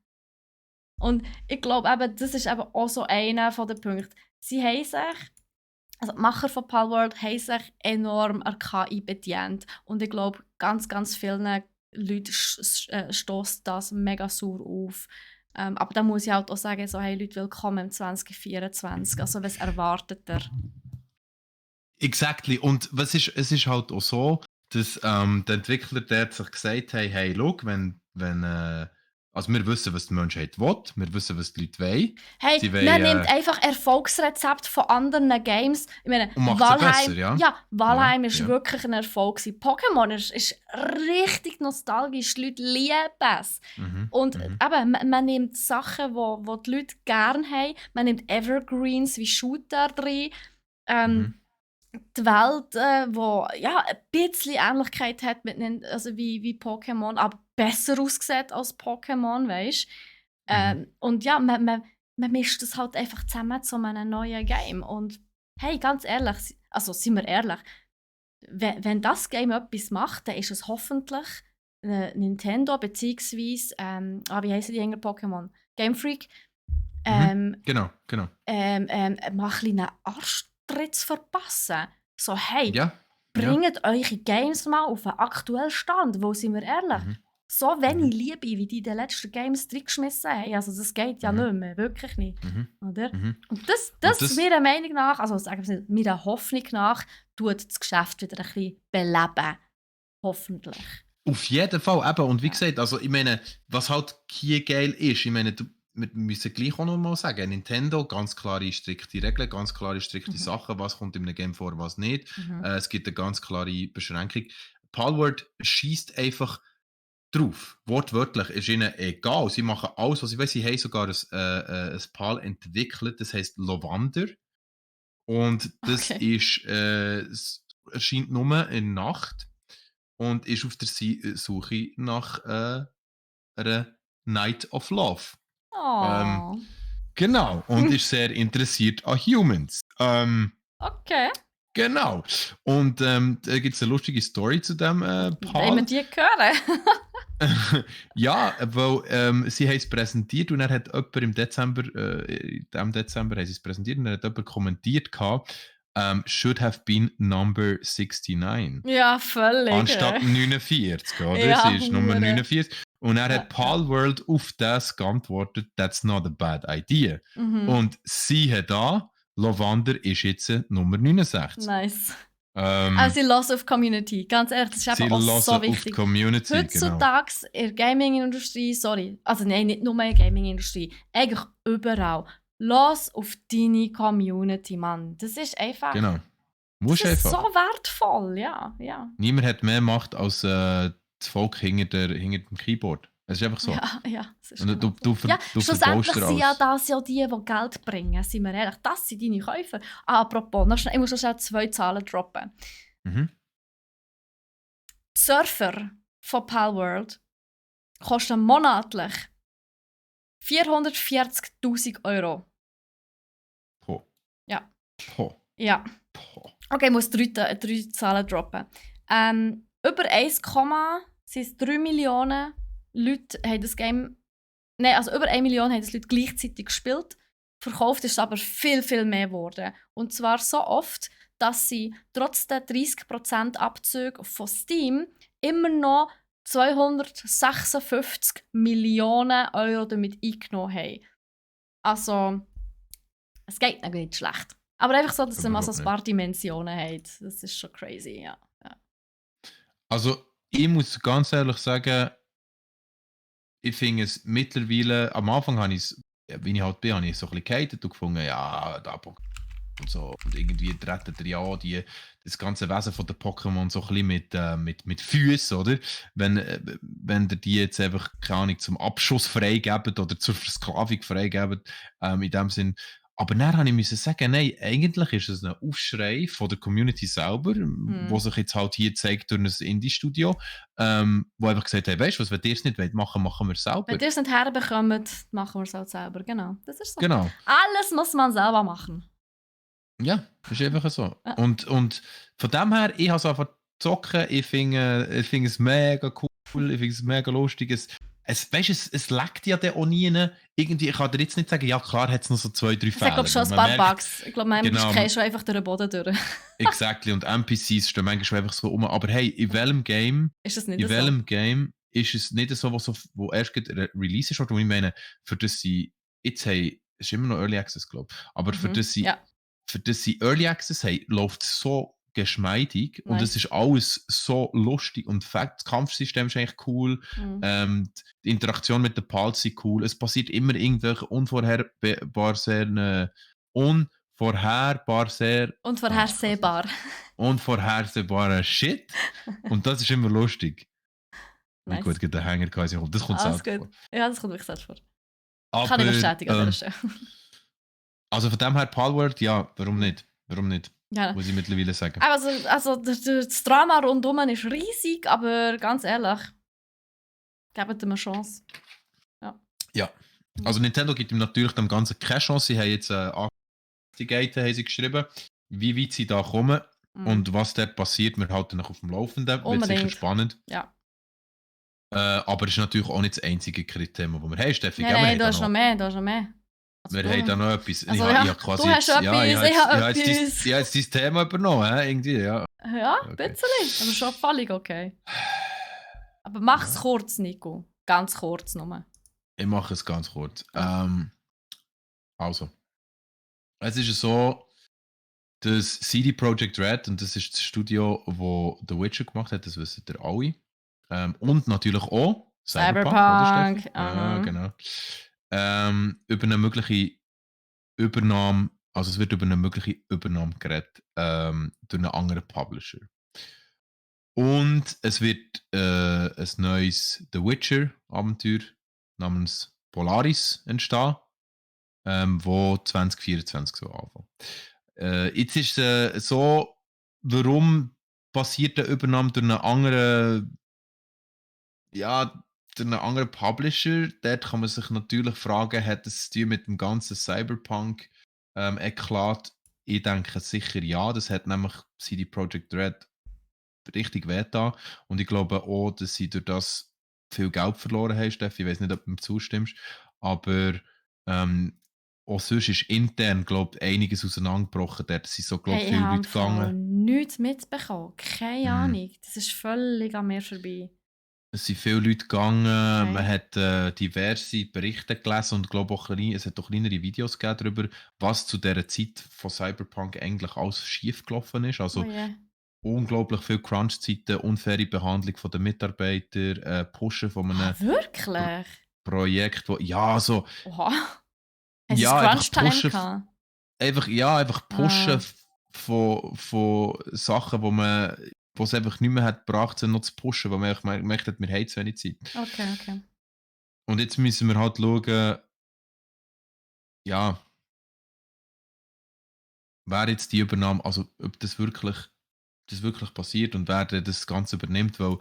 Und ich glaube eben, das ist eben auch so einer der Punkte. Sie haben sich, also die Macher von Palworld haben sich enorm an KI bedient. Und ich glaube, ganz vielen Leuten stößt das mega sauer auf. Aber da muss ich halt auch sagen, so, hey Leute, willkommen im 2024. Also was erwartet ihr? Exactly. Und es ist halt auch so, dass die Entwickler dort sich gesagt haben, hey, schau, also wir wissen, was die Menschheit will, wir wissen, was die Leute wollen. Hey, Sie man wollen nimmt einfach Erfolgsrezepte von anderen Games. Ich meine, und macht sie besser, Valheim, ja? ja, Valheim ist Ja. wirklich ein Erfolg gewesen. Pokémon ist richtig nostalgisch, die Leute lieben es. Und Mhm. eben, man nimmt Sachen, wo die Leute gerne haben. Man nimmt Evergreens wie Shooter drin. Mhm. Die Welt, wo ja, ein bisschen Ähnlichkeit hat mit also wie Pokémon, aber besser aussieht als Pokémon, weißt du? Und ja, man mischt das halt einfach zusammen zu einem neuen Game. Und hey, ganz ehrlich, also sind wir ehrlich, wenn das Game etwas macht, dann ist es hoffentlich Nintendo bzw. Wie heissen die anderen Pokémon? Game Freak. Genau. Mal ein bisschen einen Arschtritt zu verpassen. So, hey, Ja. bringt eure Games mal auf einen aktuellen Stand, wo sind wir ehrlich? Mhm. So wenig Liebe, wie die in den letzten Games reingeschmissen haben. Also das geht ja nicht mehr, wirklich nicht. Mhm. Oder? Mhm. Und das meiner Meinung nach, also sagen wir es nicht, meiner Hoffnung nach, tut das Geschäft wieder ein bisschen beleben. Hoffentlich. Auf jeden Fall, eben. Und wie Ja. gesagt, also ich meine, was halt hier geil ist, ich meine, wir müssen gleich auch noch mal sagen, Nintendo, ganz klare, strikte Regeln, ganz klare, strikte Sachen, was kommt in einem Game vor, was nicht. Es gibt eine ganz klare Beschränkung. Palworld schießt einfach drauf. Wortwörtlich ist ihnen egal. Sie machen alles, was sie wollen. Sie haben sogar ein Pal entwickelt, das heisst Lovander. Und das Okay. ist, es erscheint nur in der Nacht und ist auf der Suche nach einer Night of Love. Oh. Genau, und ist sehr interessiert an Humans. Okay. Genau. Und da gibt es eine lustige Story zu dem Wollen Pal. wir die hören? Ja, weil sie haben es präsentiert und dann hat jemand im Dezember, in dem Dezember haben sie es präsentiert und dann hat jemand kommentiert gehabt, should have been number 69. Ja, völlig. Anstatt 49, oder? Ja, Es ist Nummer hure. 49. Und er Ja, hat Palworld auf das geantwortet, that's not a bad idea. Und siehe da, Lovander ist jetzt Nummer 69. Nice. Ähm, Also sie hören auf die Community. Ganz ehrlich, das ist sie eben auch hören so auf die wichtig. Community, genau. Heutzutage in der Gaming-Industrie, also nein, nicht nur in der Gaming-Industrie, eigentlich überall. Los auf deine Community, Mann. Das ist einfach. Genau. Musst Das ist einfach. so wertvoll, ja. Niemand hat mehr Macht als das Volk hinter dem Keyboard. Es ist einfach so. Ja, das ist Und genau so. du Schlussendlich verbaust sind ja alles. das ja die Geld bringen, sind wir ehrlich. Das sind deine Käufer. Apropos, ich muss noch schnell 2 Zahlen droppen. Mhm. Die Surfer von Palworld kosten monatlich 440'000 €. Po. Ja. Po. Ja. Po. Okay, ich muss 3 Zahlen droppen. Über 3 Millionen Leute haben das Game. Nein, also über 1 Million haben das Leute gleichzeitig gespielt. Verkauft ist es aber viel, viel mehr geworden. Und zwar so oft, dass sie trotz der 30% Abzüge von Steam immer noch 256 Millionen € damit eingenommen haben. Also, es geht noch nicht schlecht. Aber einfach so, dass ihr mal so ein paar Dimensionen habt. Das ist schon crazy, ja. Also, ich muss ganz ehrlich sagen, ich finde es mittlerweile, am Anfang habe ich es, wie ich halt bin, habe ich es so ein bisschen gehatet und gefunden, ja, da und so. Und irgendwie treten ja das ganze Wesen von den Pokémon so ein bisschen mit Füßen, oder? Wenn ihr die jetzt einfach, keine Ahnung, zum Abschuss freigeben oder zur Versklavung freigeben, in dem Sinn. Aber dann habe ich sagen, nein, eigentlich ist es ein Aufschrei von der Community selber, wo sich jetzt halt hier zeigt durch ein Indie-Studio, wo einfach gesagt hat, weißt du was, wenn ihr es nicht wollt, machen wir es selber. Wenn ihr es nicht herbekommt, machen wir es halt selber. Genau, das ist so. Genau. Alles muss man selber machen. Ja, ist einfach so. Ja. Und von dem her, ich habe es einfach zocken, ich finde es mega cool, ich finde es mega lustig. Es leckt ja dann auch nie. Irgendwie, ich kann dir jetzt nicht sagen, ja klar hat es noch so 2, 3 Es Fälle. hat, glaube ich, schon ein paar Bugs. Ich glaube, manchmal gehst du einfach durch den Boden durch. Exactly, und NPCs stehen manchmal schon einfach so rum. Aber hey, in welchem Game Ist das nicht in so? welchem Game ist es nicht so, wo erst Release ist? Oder ich meine, für das sie jetzt haben, es ist immer noch Early Access, glaube ich, aber für das sie Early Access haben, läuft es so geschmeidig und es ist alles so lustig und das Kampfsystem ist eigentlich cool, die Interaktion mit den Pals ist cool, es passiert immer irgendwelche unvorhersehbaren Shit und das ist immer lustig. Nice. Wie gut, der Hänger quasi, das kommt selbst vor. Ja, das kommt wirklich selbst vor. Aber, kann ich bestätigen an der Stelle. Also von dem her, Palworld, ja, warum nicht? Ja. Muss ich mittlerweile sagen. Also das Drama rundum ist riesig, aber ganz ehrlich, gebt ihm eine Chance. Ja. Also Nintendo gibt ihm natürlich dem Ganzen keine Chance. Sie haben jetzt Investigator haben sie geschrieben. wie weit sie da kommen Mhm. und was dort passiert. Wir halten noch auf dem Laufenden. Wird sicher Unbedingt. spannend. Ja. Aber es ist natürlich auch nicht das einzige Kriterium, das wir haben, Steffi. Gell? Nein, du hast noch mehr, du hast noch mehr. Wir haben da noch etwas. Also Ich ja, habe quasi du hast jetzt, schon ja, etwas, ich habe etwas. ich habe jetzt dein Thema übernommen, irgendwie, ja. Ja, ein Okay. bisschen. Aber schon völlig okay. Aber mach es Ja. kurz, Nico. Ganz kurz nur. Ich mache es ganz kurz. Ja. Also, es ist so, dass CD Projekt Red, und das ist das Studio, wo The Witcher gemacht hat, das wissen ihr alle. Und natürlich auch Cyberpunk, oder Steffi? Cyberpunk. Ja, genau. Über eine mögliche Übernahme, also es wird über eine mögliche Übernahme geredet, durch einen anderen Publisher. Und es wird ein neues The Witcher-Abenteuer namens Polaris entstehen, wo 2024 so anfangen. Jetzt ist es so, warum passiert eine Übernahme durch einen anderen, ja, durch einen anderen Publisher? Dort kann man sich natürlich fragen, hat es zu tun mit dem ganzen Cyberpunk-Eklat? Ich denke sicher ja, das hat nämlich CD Projekt Red richtig wehgetan. Und ich glaube auch, dass sie durch das viel Geld verloren haben, Steffi. Ich weiß nicht, ob du mir zustimmst. Aber auch sonst ist intern, glaube ich, einiges auseinandergebrochen. Dort sind so, glaube Hey, ich, ich viele habe Leute gegangen. nichts mitbekommen. Keine Mm. Ahnung. Das ist völlig an mir vorbei. Es sind viele Leute gegangen. Okay. Man hat diverse Berichte gelesen und glaube auch es hat auch kleinere Videos gegeben darüber, was zu dieser Zeit von Cyberpunk eigentlich alles schiefgelaufen ist. Also Oh je. unglaublich viel Crunch-Zeiten, unfaire Behandlung der Mitarbeiter, Pushen von einem Wirklich? Projekt, wo, ja, so, Oha. Hast du ja, einfach Crunch-Time pushen, gehabt? einfach pushen Ah, von Sachen, wo es einfach nicht mehr hat gebracht, sondern noch zu pushen, weil man einfach gemerkt hat, wir haben zu wenig Zeit. okay. Und jetzt müssen wir halt schauen, ja, wer jetzt die Übernahme, also ob das wirklich passiert und wer das Ganze übernimmt, weil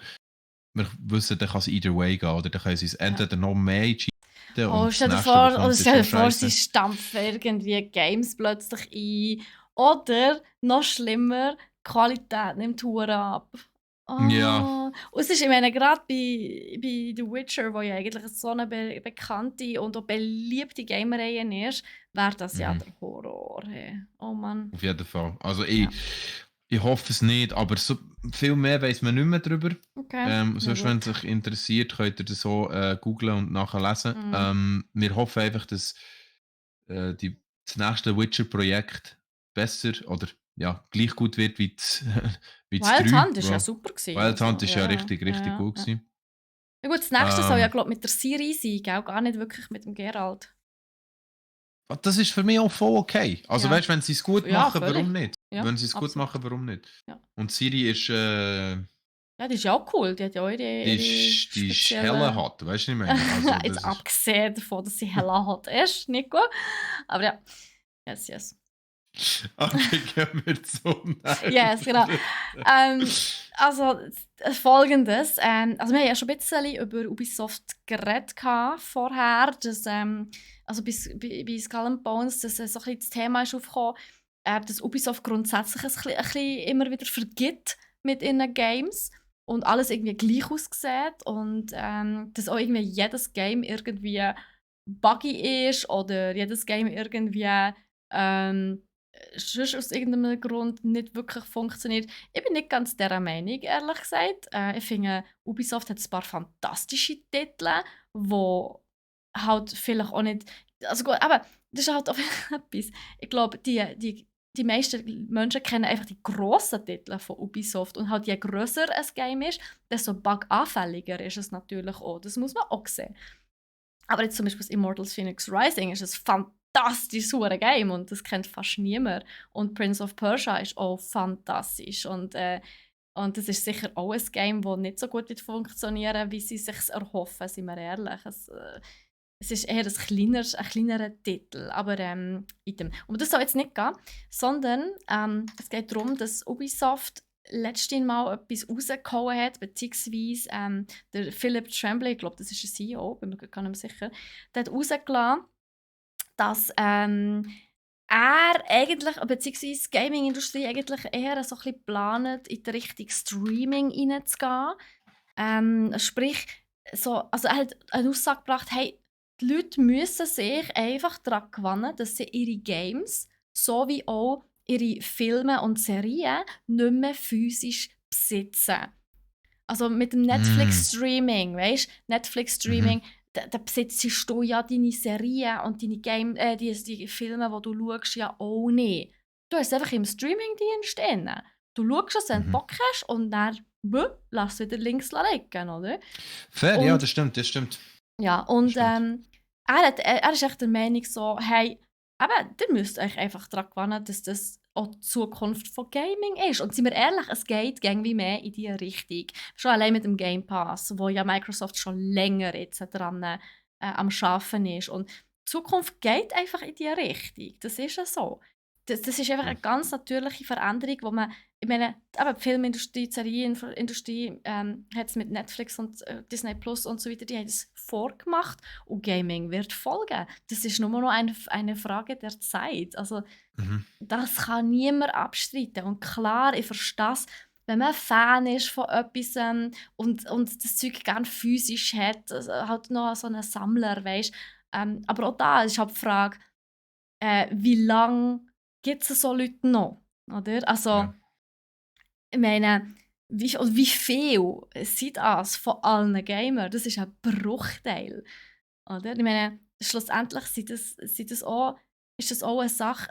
wir wissen, dann kann es either way gehen, oder dann können sie es entweder noch mehr cheaten Oh, und das stell dir nächste, was vor, kommt, ist stell dir schon vor, sie scheiße. stampfen irgendwie Games plötzlich ein. Oder, noch schlimmer, die Qualität nimmt Huren ab. Ja. Oh. Und es ist, ich meine, gerade bei The Witcher, wo ja eigentlich so eine bekannte und auch beliebte Gamereihe ist, wäre das ja Mhm. der Horror. Hey. Oh Mann. Auf jeden Fall. Also Ja. ich hoffe es nicht, aber so viel mehr weiß man nicht mehr darüber. Okay. Na Sonst, wenn gut. es euch interessiert, könnt ihr das so googlen und nachlesen. Wir hoffen einfach, dass das nächste Witcher-Projekt besser oder ja, gleich gut wird wie wie das Wild 3. Hunt war ja super gewesen, Wild Hunt also, ist ja ja, richtig, richtig gut ja. gewesen. Ja gut, das nächste soll ja, Ähm, glaube ich, mit der Siri sein, gell? Gar nicht wirklich mit dem Geralt. Das ist für mich auch voll okay. Also Ja. weißt du, wenn sie es gut Ja, machen, völlig. warum nicht? Ja, Wenn sie es gut absolut. machen, warum nicht? Ja. Und Siri ist Ja, die ist ja auch cool. Die hat ja auch ihre die ist helle speziellen... hart, weißt du, was ich meine? Also, Jetzt das ist. abgesehen davon, dass sie heller hat ist, Nico. Aber ja, yes. Okay, gehen wir zum nächsten. Yes, genau. Also, Folgendes. Also, wir haben ja schon ein bisschen über Ubisoft geredet vorher. Dass, also bei Skull and Bones, dass so ein bisschen das Thema ist aufgekommen, dass Ubisoft grundsätzlich ein bisschen immer wieder vergibt mit ihren Games und alles irgendwie gleich aussieht und dass auch irgendwie jedes Game irgendwie buggy ist oder jedes Game irgendwie sonst aus irgendeinem Grund nicht wirklich funktioniert. Ich bin nicht ganz dieser Meinung, ehrlich gesagt. Ich finde, Ubisoft hat ein paar fantastische Titel, die halt vielleicht auch nicht... Also gut, aber das ist halt auch etwas. Ich glaube, die meisten Menschen kennen einfach die grossen Titel von Ubisoft und halt je grösser ein Game ist, desto buganfälliger ist es natürlich auch. Das muss man auch sehen. Aber jetzt zum Beispiel das Immortals Phoenix Rising ist ein fantastisches Game und das kennt fast niemand. Und Prince of Persia ist auch fantastisch und das ist sicher auch ein Game, das nicht so gut wird funktionieren, wie sie es sich erhoffen, sind wir ehrlich. Es ist eher ein kleinerer Titel, aber item. Und das soll jetzt nicht gehen, sondern es geht darum, dass Ubisoft letztes Mal etwas rausgehauen hat, beziehungsweise der Philip Tremblay, ich glaube, das ist ein CEO, bin mir gar nicht mehr sicher, der hat rausgelassen, dass er eigentlich, beziehungsweise die Gaming-Industrie eigentlich eher so ein bisschen geplant, in die Richtung Streaming reinzugehen. Sprich, also er hat eine Aussage gebracht, hey, die Leute müssen sich einfach daran gewöhnen, dass sie ihre Games sowie auch ihre Filme und Serien nicht mehr physisch besitzen. Also mit dem Netflix-Streaming, weißt du? Netflix-Streaming, da besitzt du ja deine Serien und deine die Filme, die du schaust, ja auch nicht. Du hast es einfach im Streaming-Dienst drin. Du schaust es, wenn du Bock hast und dann lass wieder links liegen, oder? Fair, ja, das stimmt. Ja, und stimmt. er ist echt der Meinung so, hey, eben, ihr müsst euch einfach daran gewöhnen, dass das auch die Zukunft von Gaming ist. Und sind wir ehrlich, es geht irgendwie mehr in diese Richtung. Schon allein mit dem Game Pass, wo ja Microsoft schon länger jetzt dran am Arbeiten ist. Und die Zukunft geht einfach in diese Richtung. Das ist ja so. Das ist einfach eine ganz natürliche Veränderung, wo man, ich meine, eben die Filmindustrie, die Serienindustrie hat es mit Netflix und Disney Plus und so weiter, die haben es vorgemacht und Gaming wird folgen. Das ist nur noch eine Frage der Zeit. Also das kann niemand abstreiten. Und klar, ich verstehe es, wenn man Fan ist von etwas und das Zeug gerne physisch hat, also halt noch so ein Sammler, weißt. Aber auch da ist halt die Frage, wie lange gibt es so Leute noch? Oder? Also, Ja. ich meine, wie viel sind das von allen Gamern? Das ist ein Bruchteil. Oder? Ich meine, schlussendlich ist das auch eine Sache,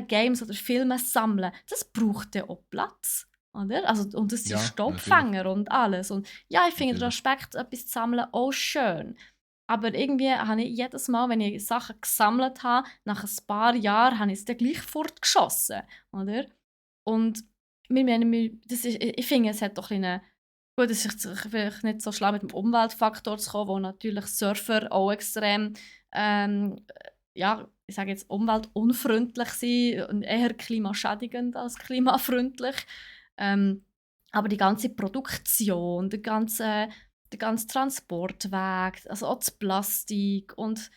Games oder Filme sammeln. Das braucht ja auch Platz. Oder? Also, und das sind Ja, Staubfänger und alles. Und ja, ich finde den natürlich. Aspekt, etwas zu sammeln, auch schön. Aber irgendwie habe ich jedes Mal, wenn ich Sachen gesammelt habe, nach ein paar Jahren, habe ich es dann gleich fortgeschossen. Oder? Und ich finde, es hat doch eine. Gut, es ist vielleicht nicht so schlau mit dem Umweltfaktor zu kommen, wo natürlich Surfer auch extrem, ja, ich sage jetzt umweltunfreundlich sind und eher klimaschädigend als klimafreundlich. Ähm, aber die ganze Produktion, der ganze Transportweg, also auch das Plastik und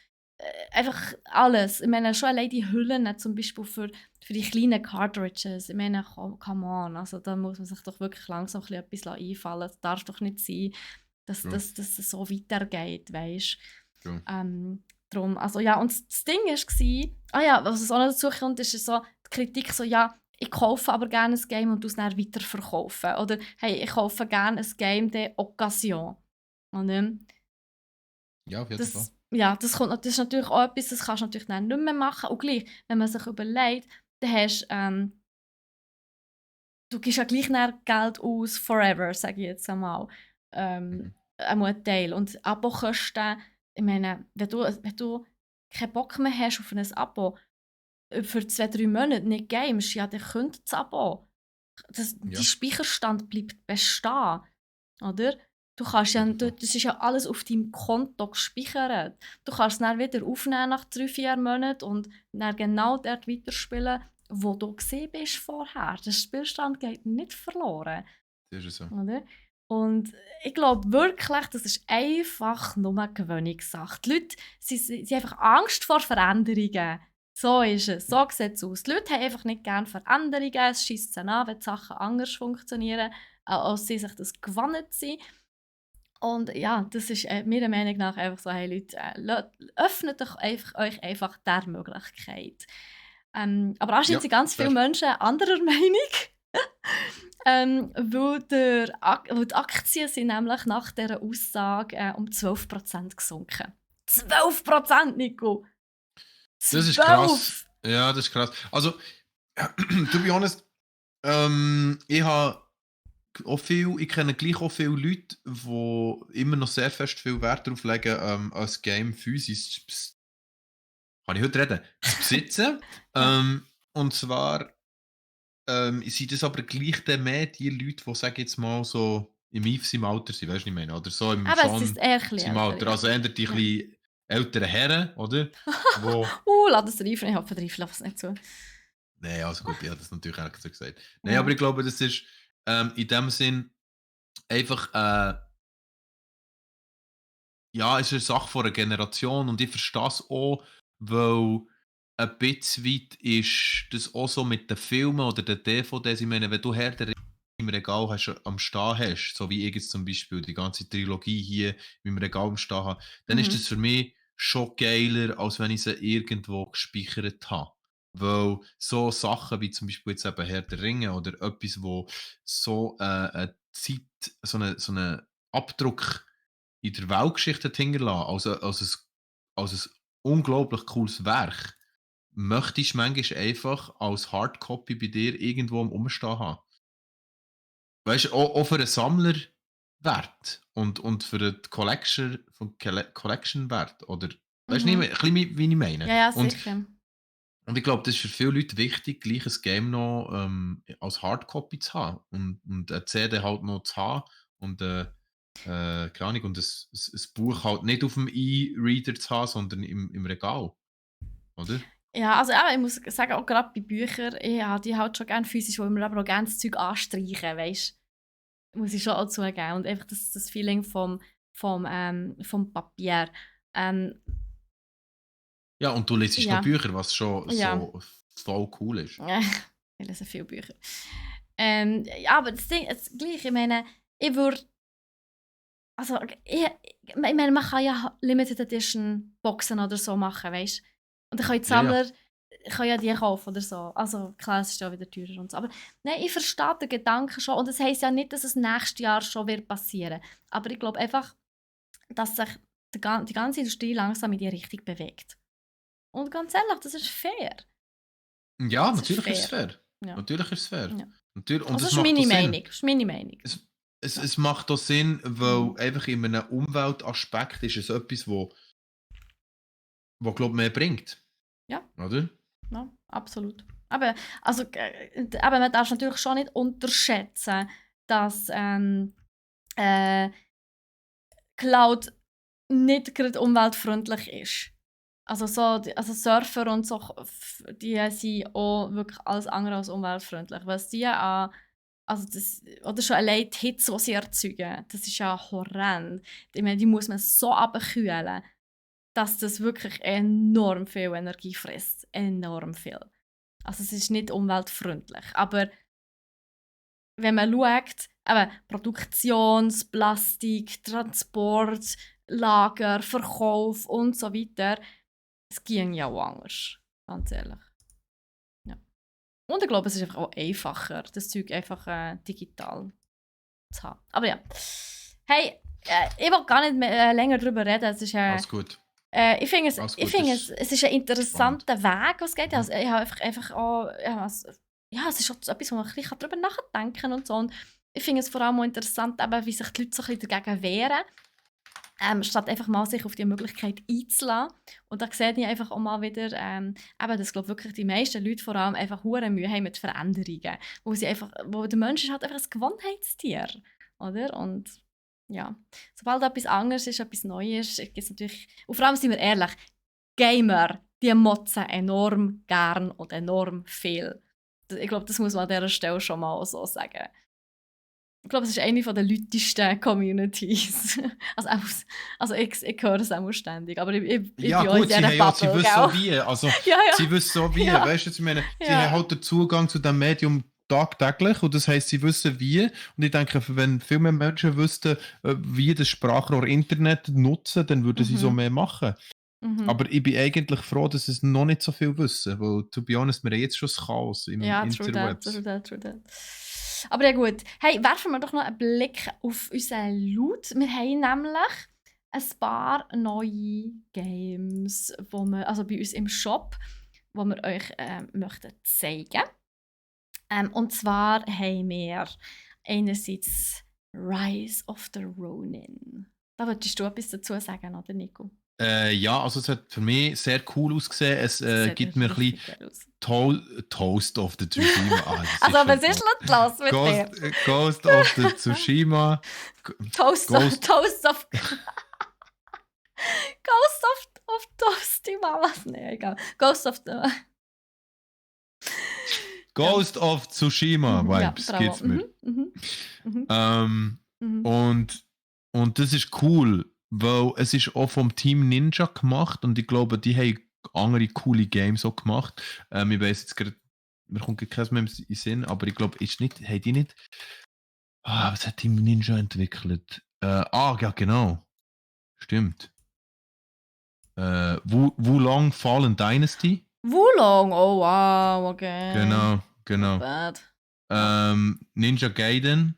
einfach alles. Ich meine, schon allein die Hüllen zum Beispiel für die kleinen Cartridges. Ich meine, come on, also da muss man sich doch wirklich langsam etwas einfallen. Es darf doch nicht sein, dass True. das so weitergeht, weißt True. drum, also ja, und das Ding war, ja, was auch noch dazu kommt, ist so die Kritik so, ja, ich kaufe aber gerne ein Game und es dann weiterverkaufen. Oder, hey, ich kaufe gerne ein Game de Occasion. Und, Ja, auf jeden Fall. das ist natürlich auch etwas, das kannst du natürlich dann nicht mehr machen. Und gleich, wenn man sich überlegt, dann hast du gibst ja gleich dann Geld aus, forever, sage ich jetzt einmal. Einmal einen Teil. Und Abokosten, ich meine, wenn du keinen Bock mehr hast auf ein Abo, für 2, 3 Monate nicht gamest, ja, dann kündigt das Abo. Ja. Dein Speicherstand bleibt bestehen, oder? Du kannst ja, das ist ja alles auf deinem Konto gespeichert. Du kannst es dann wieder aufnehmen nach 3, 4 Monaten und dann genau dort weiterspielen, wo du gesehen bist vorher. Der Spielstand geht nicht verloren. Das ist so. Oder? Und ich glaube wirklich, das ist einfach nur eine Gewöhnungssache. Die Leute sie haben einfach Angst vor Veränderungen. So ist es, so sieht es aus. Die Leute haben einfach nicht gerne Veränderungen, es scheisst sie an, wenn die Sachen anders funktionieren, als sie sich das gewohnt sind. Und ja, das ist meiner Meinung nach einfach so, hey Leute, öffnet euch einfach der Möglichkeit. Aber anscheinend sind ganz viele Menschen anderer Meinung. Weil die Aktien sind nämlich nach dieser Aussage um 12% gesunken. 12%, Nico! 12! Das ist krass. Ja, das ist krass. Also, to be honest, ich habe ich kenne gleich auch viele Leute, die immer noch sehr fest viel Wert darauf legen, ein Game physisch kann ich heute reden, zu besitzen. Und zwar sind das aber gleich dann mehr die Leute, die, sage jetzt mal, so im im Alter sind, weißt du, was ich meine? Oder so im Aber es ist eher im Alter. Also eher die ja. bisschen älteren Herren, oder? Lass es reifen, ich hoffe, der Reifen lässt es nicht zu. Nein, also gut, ich habe das natürlich auch so gesagt. Nein, aber ich glaube, das ist in dem Sinn einfach, ja, es ist eine Sache von einer Generation und ich verstehe es auch, weil ein bisschen weit ist das auch so mit den Filmen oder den DVDs. Ich meine, wenn du Herr der Ringe im Regal hast, am Stehen hast, so wie ich jetzt zum Beispiel die ganze Trilogie hier im Regal am Stehen habe, dann ist das Mhm. für mich schon geiler, als wenn ich sie irgendwo gespeichert habe. Weil so Sachen wie zum Beispiel jetzt eben Herr der Ringe oder etwas, wo so eine Zeit, so einen Abdruck in der Weltgeschichte hat hinterlassen, als ein unglaublich cooles Werk, möchtest du manchmal einfach als Hardcopy bei dir irgendwo am Umstehen haben. Weißt du, auch für einen Sammler Wert und für den Collection Wert. Oder, weißt du, Mhm. ein bisschen wie ich meine? Ja, ja, Und, sicher. und ich glaube, das ist für viele Leute wichtig, gleich ein Game noch als Hardcopy zu haben und eine CD halt noch zu haben und keine Ahnung, und ein Buch halt nicht auf dem E-Reader zu haben, sondern im Regal, oder? Ja, also eben, ich muss sagen, auch gerade bei Büchern, ich habe die halt schon gerne physisch, weil wir aber auch gerne das Zeug anstreichen, weißt du? Muss ich schon auch zugeben. Und einfach das Feeling vom Papier. Ähm, Ja, und du liest noch ja, Bücher, was schon ja. so voll cool ist. Ich lese viele Bücher. Ja, aber das Ding, das gleich, ich meine, ich würde, also, ich meine, man kann ja Limited Edition Boxen oder so machen, weißt du? Und dann können die Ja, ja. Sammler können ja die kaufen oder so. Also, klar, es ist ja wieder teurer und so. Aber nein, ich verstehe den Gedanken schon. Und das heisst ja nicht, dass es nächstes Jahr schon wird passieren. Aber ich glaube einfach, dass sich die ganze Industrie langsam in die Richtung bewegt. Und ganz ehrlich, das ist fair. Ja, Das ist natürlich ist es fair. fair. Ja. Natürlich ist es fair. Ja. Natürlich, und Also, es das ist macht auch meine Sinn. Meinung. Das ist meine Meinung. Es, Ja. es macht auch Sinn, weil Mhm. einfach in einem Umweltaspekt ist es etwas, wo glaube mehr bringt. Ja. Oder? Ja, absolut. Aber, also, aber man darf natürlich schon nicht unterschätzen, dass Cloud nicht gerade umweltfreundlich ist. Also, also Surfer und so, die sind auch wirklich alles andere als umweltfreundlich. Was die an, also das, oder schon allein die Hitze, die sie erzeugen, das ist ja horrend. Ich meine, die muss man so abkühlen, dass das wirklich enorm viel Energie frisst. Enorm viel. Also es ist nicht umweltfreundlich. Aber wenn man schaut, eben Produktionsplastik, Transport, Lager, Verkauf und so weiter, es ging ja auch anders. Ganz ehrlich. Ja. Und ich glaube, es ist einfach auch einfacher, das Zeug einfach digital zu haben. Aber ja. Hey, ich will gar nicht mehr, länger darüber reden. Es ist, Alles gut. ich finde Alles ich gut, find das es ist ein ist spannend. interessanter Weg, was geht. Mhm. Also, ich habe einfach auch, ja, es ist auch so etwas, wo man ein bisschen darüber nachdenken kann und so. Und ich finde es vor allem auch interessant, eben, wie sich die Leute so ein bisschen dagegen wehren. Statt einfach mal sich auf die Möglichkeit einzulassen. Und da sehe ich einfach auch mal wieder, eben, dass glaube wirklich die meisten Leute vor allem einfach hure Mühe haben mit Veränderungen. Wo der Mensch ist halt einfach ein Gewohnheitstier. Oder? Und ja, sobald etwas anderes ist, etwas Neues, gibt es natürlich, und vor allem sind wir ehrlich, Gamer, die motzen enorm gern und enorm viel. Ich glaube, das muss man an dieser Stelle schon mal so sagen. Ich glaube, es ist eine der lautesten Communities. Also ich höre es auch ständig, aber ich Ja, bin auch in gut, sie, dieser haben ja, sie Bubble, wissen so gell? wie. Also, Ja, sie wissen so wie. ja, Weißt du, ich meine, sie haben ja. halt den Zugang zu diesem Medium tagtäglich und das heisst, sie wissen wie. Und ich denke, wenn viel mehr Menschen wüssten, wie das Sprachrohr Internet nutzen, dann würden sie so Mhm. mehr machen. Mhm. Aber ich bin eigentlich froh, dass es noch nicht so viel wissen, weil, to be honest, wir haben jetzt schon das Chaos im Ja, true that, Interwebs. true that, true that. Aber ja gut. Hey, werfen wir doch noch einen Blick auf unseren Loot. Wir haben nämlich ein paar neue Games, also bei uns im Shop, die wir euch möchten zeigen. Und zwar haben wir einerseits Rise of the Ronin. Da wolltest du etwas dazu sagen, oder Nico? Ja, also es hat für mich sehr cool ausgesehen. Es Sieht gibt mir ein bisschen richtig geil aus. Toast of the Tsushima. Ah, das Also, ist was schon ist denn los mit dir? Ghost of the Tsushima. Toast Ghost, of Toasty Mamas. Nee, egal. Ghost of the. Ghost of Tsushima Ja, Vibes bravo. gibt's mir. Mhm. Mhm. Und das ist cool, weil es ist auch vom Team Ninja gemacht und ich glaube, die haben andere coole Games auch gemacht. Ich weiss jetzt gerade, mir kommt keins mehr in den Sinn, aber ich glaube, haben die nicht. Was hat Team Ninja entwickelt? Ja, genau. Stimmt. Wulong Fallen Dynasty. Wulong, oh wow, okay. Genau. Not bad. Ninja Gaiden.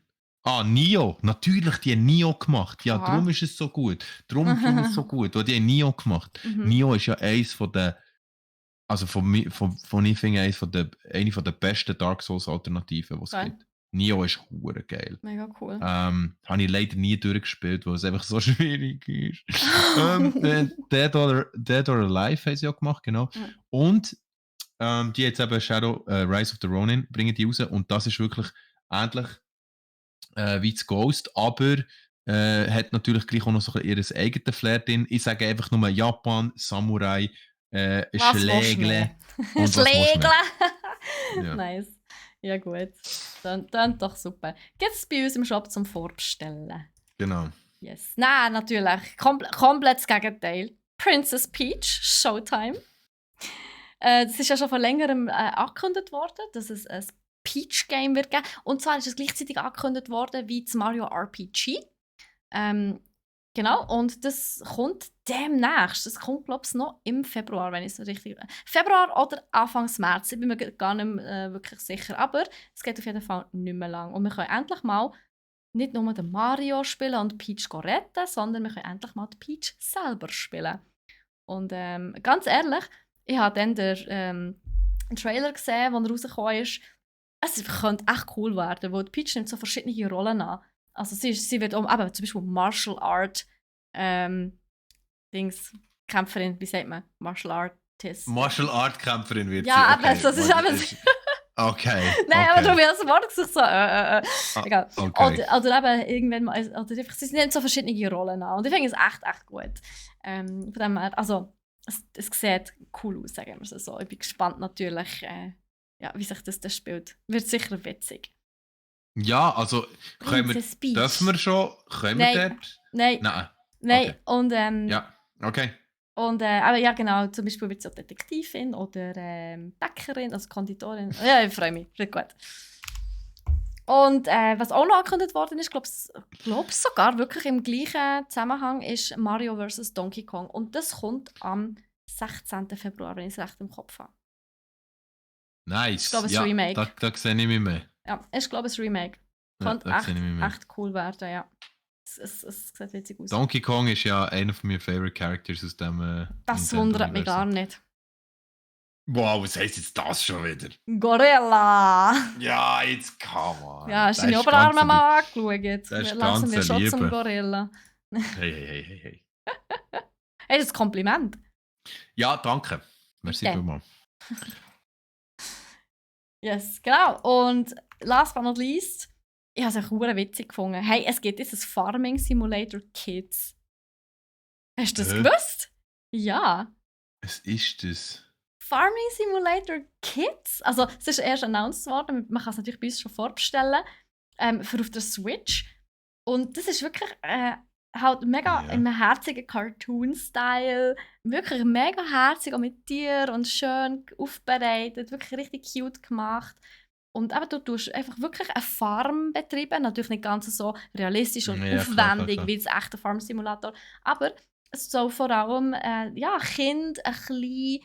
Nioh. Natürlich, die haben Nioh gemacht. Ja, Aha. darum ist es so gut. Darum finde ich es so gut, weil die haben Nioh gemacht. Mhm. Nioh ist ja eins von den, also von ich finde eine von der besten Dark Souls Alternativen, die es Geil. gibt. Nioh ist hure geil. Mega cool. Habe ich leider nie durchgespielt, weil es einfach so schwierig ist. Dead or Alive haben sie auch gemacht, genau. Mhm. Und die jetzt eben Rise of the Ronin bringen die raus und das ist wirklich ähnlich wie das Ghost, aber hat natürlich gleich auch noch so ihr eigenes Flair drin. Ich sage einfach nur Japan, Samurai, Schlägle und was willst du mehr? Ja. Nice. Ja gut. Dann doch super. Gibt es bei uns im Shop zum Vorbestellen? Genau. Yes. Nein, natürlich. Komplett das Gegenteil. Princess Peach, Showtime. Das ist ja schon vor längerem angekündigt worden, dass es ein Peach-Game wird geben. Und zwar ist es gleichzeitig angekündigt worden wie das Mario RPG. Genau, und das kommt demnächst. Das kommt, glaube ich, noch im Februar, wenn ich es richtig... Februar oder Anfang März, ich bin mir gar nicht mehr, wirklich sicher. Aber es geht auf jeden Fall nicht mehr lang. Und wir können endlich mal nicht nur den Mario spielen und Peach retten, sondern wir können endlich mal die Peach selber spielen. Und ganz ehrlich, ich habe dann den Trailer gesehen, als er rausgekommen ist. Es könnte echt cool werden, weil die Peach nimmt so verschiedene Rollen an. Also sie wird auch, eben, zum Beispiel Martial Art Kämpferin, wie sagt man? Martial Artist. Martial Art Kämpferin wird ja, sie. Okay. Aber das ist eben... Okay. Nein, aber darum habe ich das Wort gesagt, so, egal. Okay. Oder eben irgendwann mal, oder einfach, sie nehmen so verschiedene Rollen an. Und ich finde es echt gut. Von dem her, also, es sieht cool aus, sagen wir es so. Ich bin gespannt natürlich, wie sich das spielt. Wird sicher witzig. Ja, also, dürfen wir schon? Können wir dort? Nein. Okay. Und, ja, okay. Und, aber ja, genau, zum Beispiel wird es auch Detektivin oder Bäckerin, also Konditorin. Ja, ich freue mich, richtig gut. Und was auch noch angekündigt worden ist, glaube sogar wirklich im gleichen Zusammenhang, ist Mario vs. Donkey Kong. Und das kommt am 16. Februar, wenn ich es recht im Kopf habe. Nice. Ich glaube, es Remake. Da sehe ich mich mehr. Ja, ich glaube, es Remake. Könnte echt cool werden, ja. Es sieht witzig aus. Donkey Kong ist ja einer meiner Favorite Characters aus dem das wundert mich gar nicht. Wow, was heisst jetzt das schon wieder? Gorilla! Ja, jetzt come on. Ja, hast du deine Oberarme mal angeschaut? Das lassen wir schon Liebe. zum Gorilla. Hey. Hey, das ist ein Kompliment. Ja, danke. Merci vielmals. Yes, genau. Und last but not least, ich habe es auch witzig gefunden. Hey, es gibt jetzt ein Farming Simulator Kids. Hast du das gewusst? Ja. Was ist das? Farming Simulator Kids? Also, es ist erst announced worden. Man kann es natürlich bei uns schon vorbestellen. Für auf der Switch. Und das ist wirklich halt mega in einem herzigen Cartoon-Style. Wirklich mega herzig, auch mit Tieren und schön aufbereitet. Wirklich richtig cute gemacht. Und eben, du tust einfach wirklich eine Farm betreiben. Natürlich nicht ganz so realistisch und aufwendig wie das echte Farm-Simulator. Aber es soll vor allem Kinder ein bisschen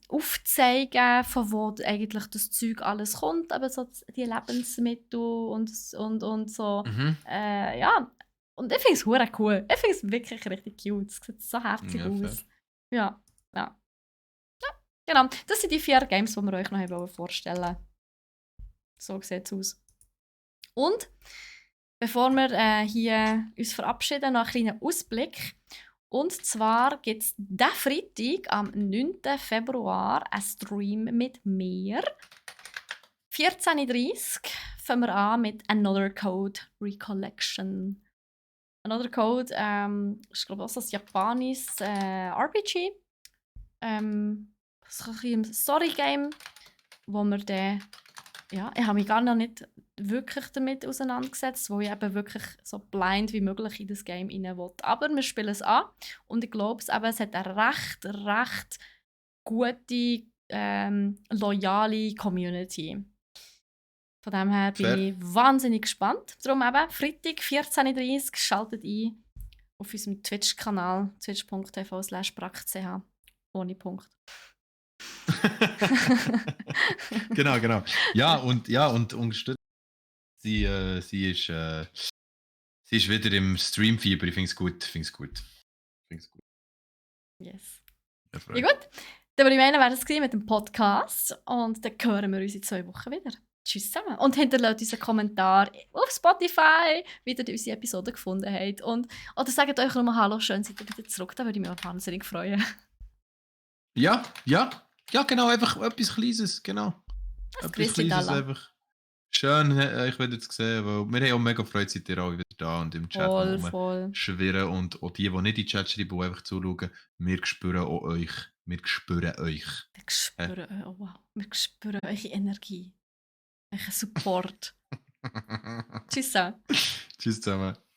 aufzeigen, von wo eigentlich das Zeug alles kommt. Aber so die Lebensmittel und so. Ja. Und ich finde es hure cool. Ich finde es wirklich richtig cute. Es sieht so herzig aus. Ja. Genau. Das sind die 4 Games, die wir euch noch vorstellen wollen. So sieht es aus. Und bevor wir hier uns verabschieden, noch einen kleinen Ausblick. Und zwar gibt es diesen Freitag, am 9. Februar, einen Stream mit mir. 14:30 Uhr fangen wir an mit Another Code Recollection. Another Code ist, glaube ich, auch ein japanisches RPG. Das ist ein Story-Game, wo wir dann ja, ich habe mich gar noch nicht wirklich damit auseinandergesetzt, wo ich eben wirklich so blind wie möglich in das Game rein will. Aber wir spielen es an und ich glaube, es hat eine recht gute, loyale Community. Von dem her bin Fair. ich wahnsinnig gespannt. Darum eben, Freitag 14.30 Uhr, schaltet ein auf unserem Twitch-Kanal, twitch.tv/brackch, ohne Punkt. Genau. Ja, und unterstützt. Sie ist wieder im Streamfieber. Ich finde es gut. Yes. Ja, Ja Freude. gut, dann würde ich meinen, wäre das gewesen mit dem Podcast und dann hören wir uns in 2 Wochen wieder. Tschüss zusammen und hinterlasst uns einen Kommentar auf Spotify, wie ihr unsere Episode gefunden habt. Oder sagt euch nochmal Hallo, schön seid ihr wieder zurück, da würde ich mich auch wahnsinnig freuen. Ja, genau, einfach etwas Kleines, genau. Das Etwas Grüßli Kleines Dalla. einfach. Schön, euch wieder zu sehen, weil wir haben auch mega Freude, seid ihr alle wieder da und im Chat Voll. schwirren und auch die nicht in den Chat schreiben, die einfach zuschauen, wir spüren auch euch. Wir spüren euch. Wir spüren, oh wow, wir spüren eure Energie, euren Support. Tschüss. Tschüss zusammen.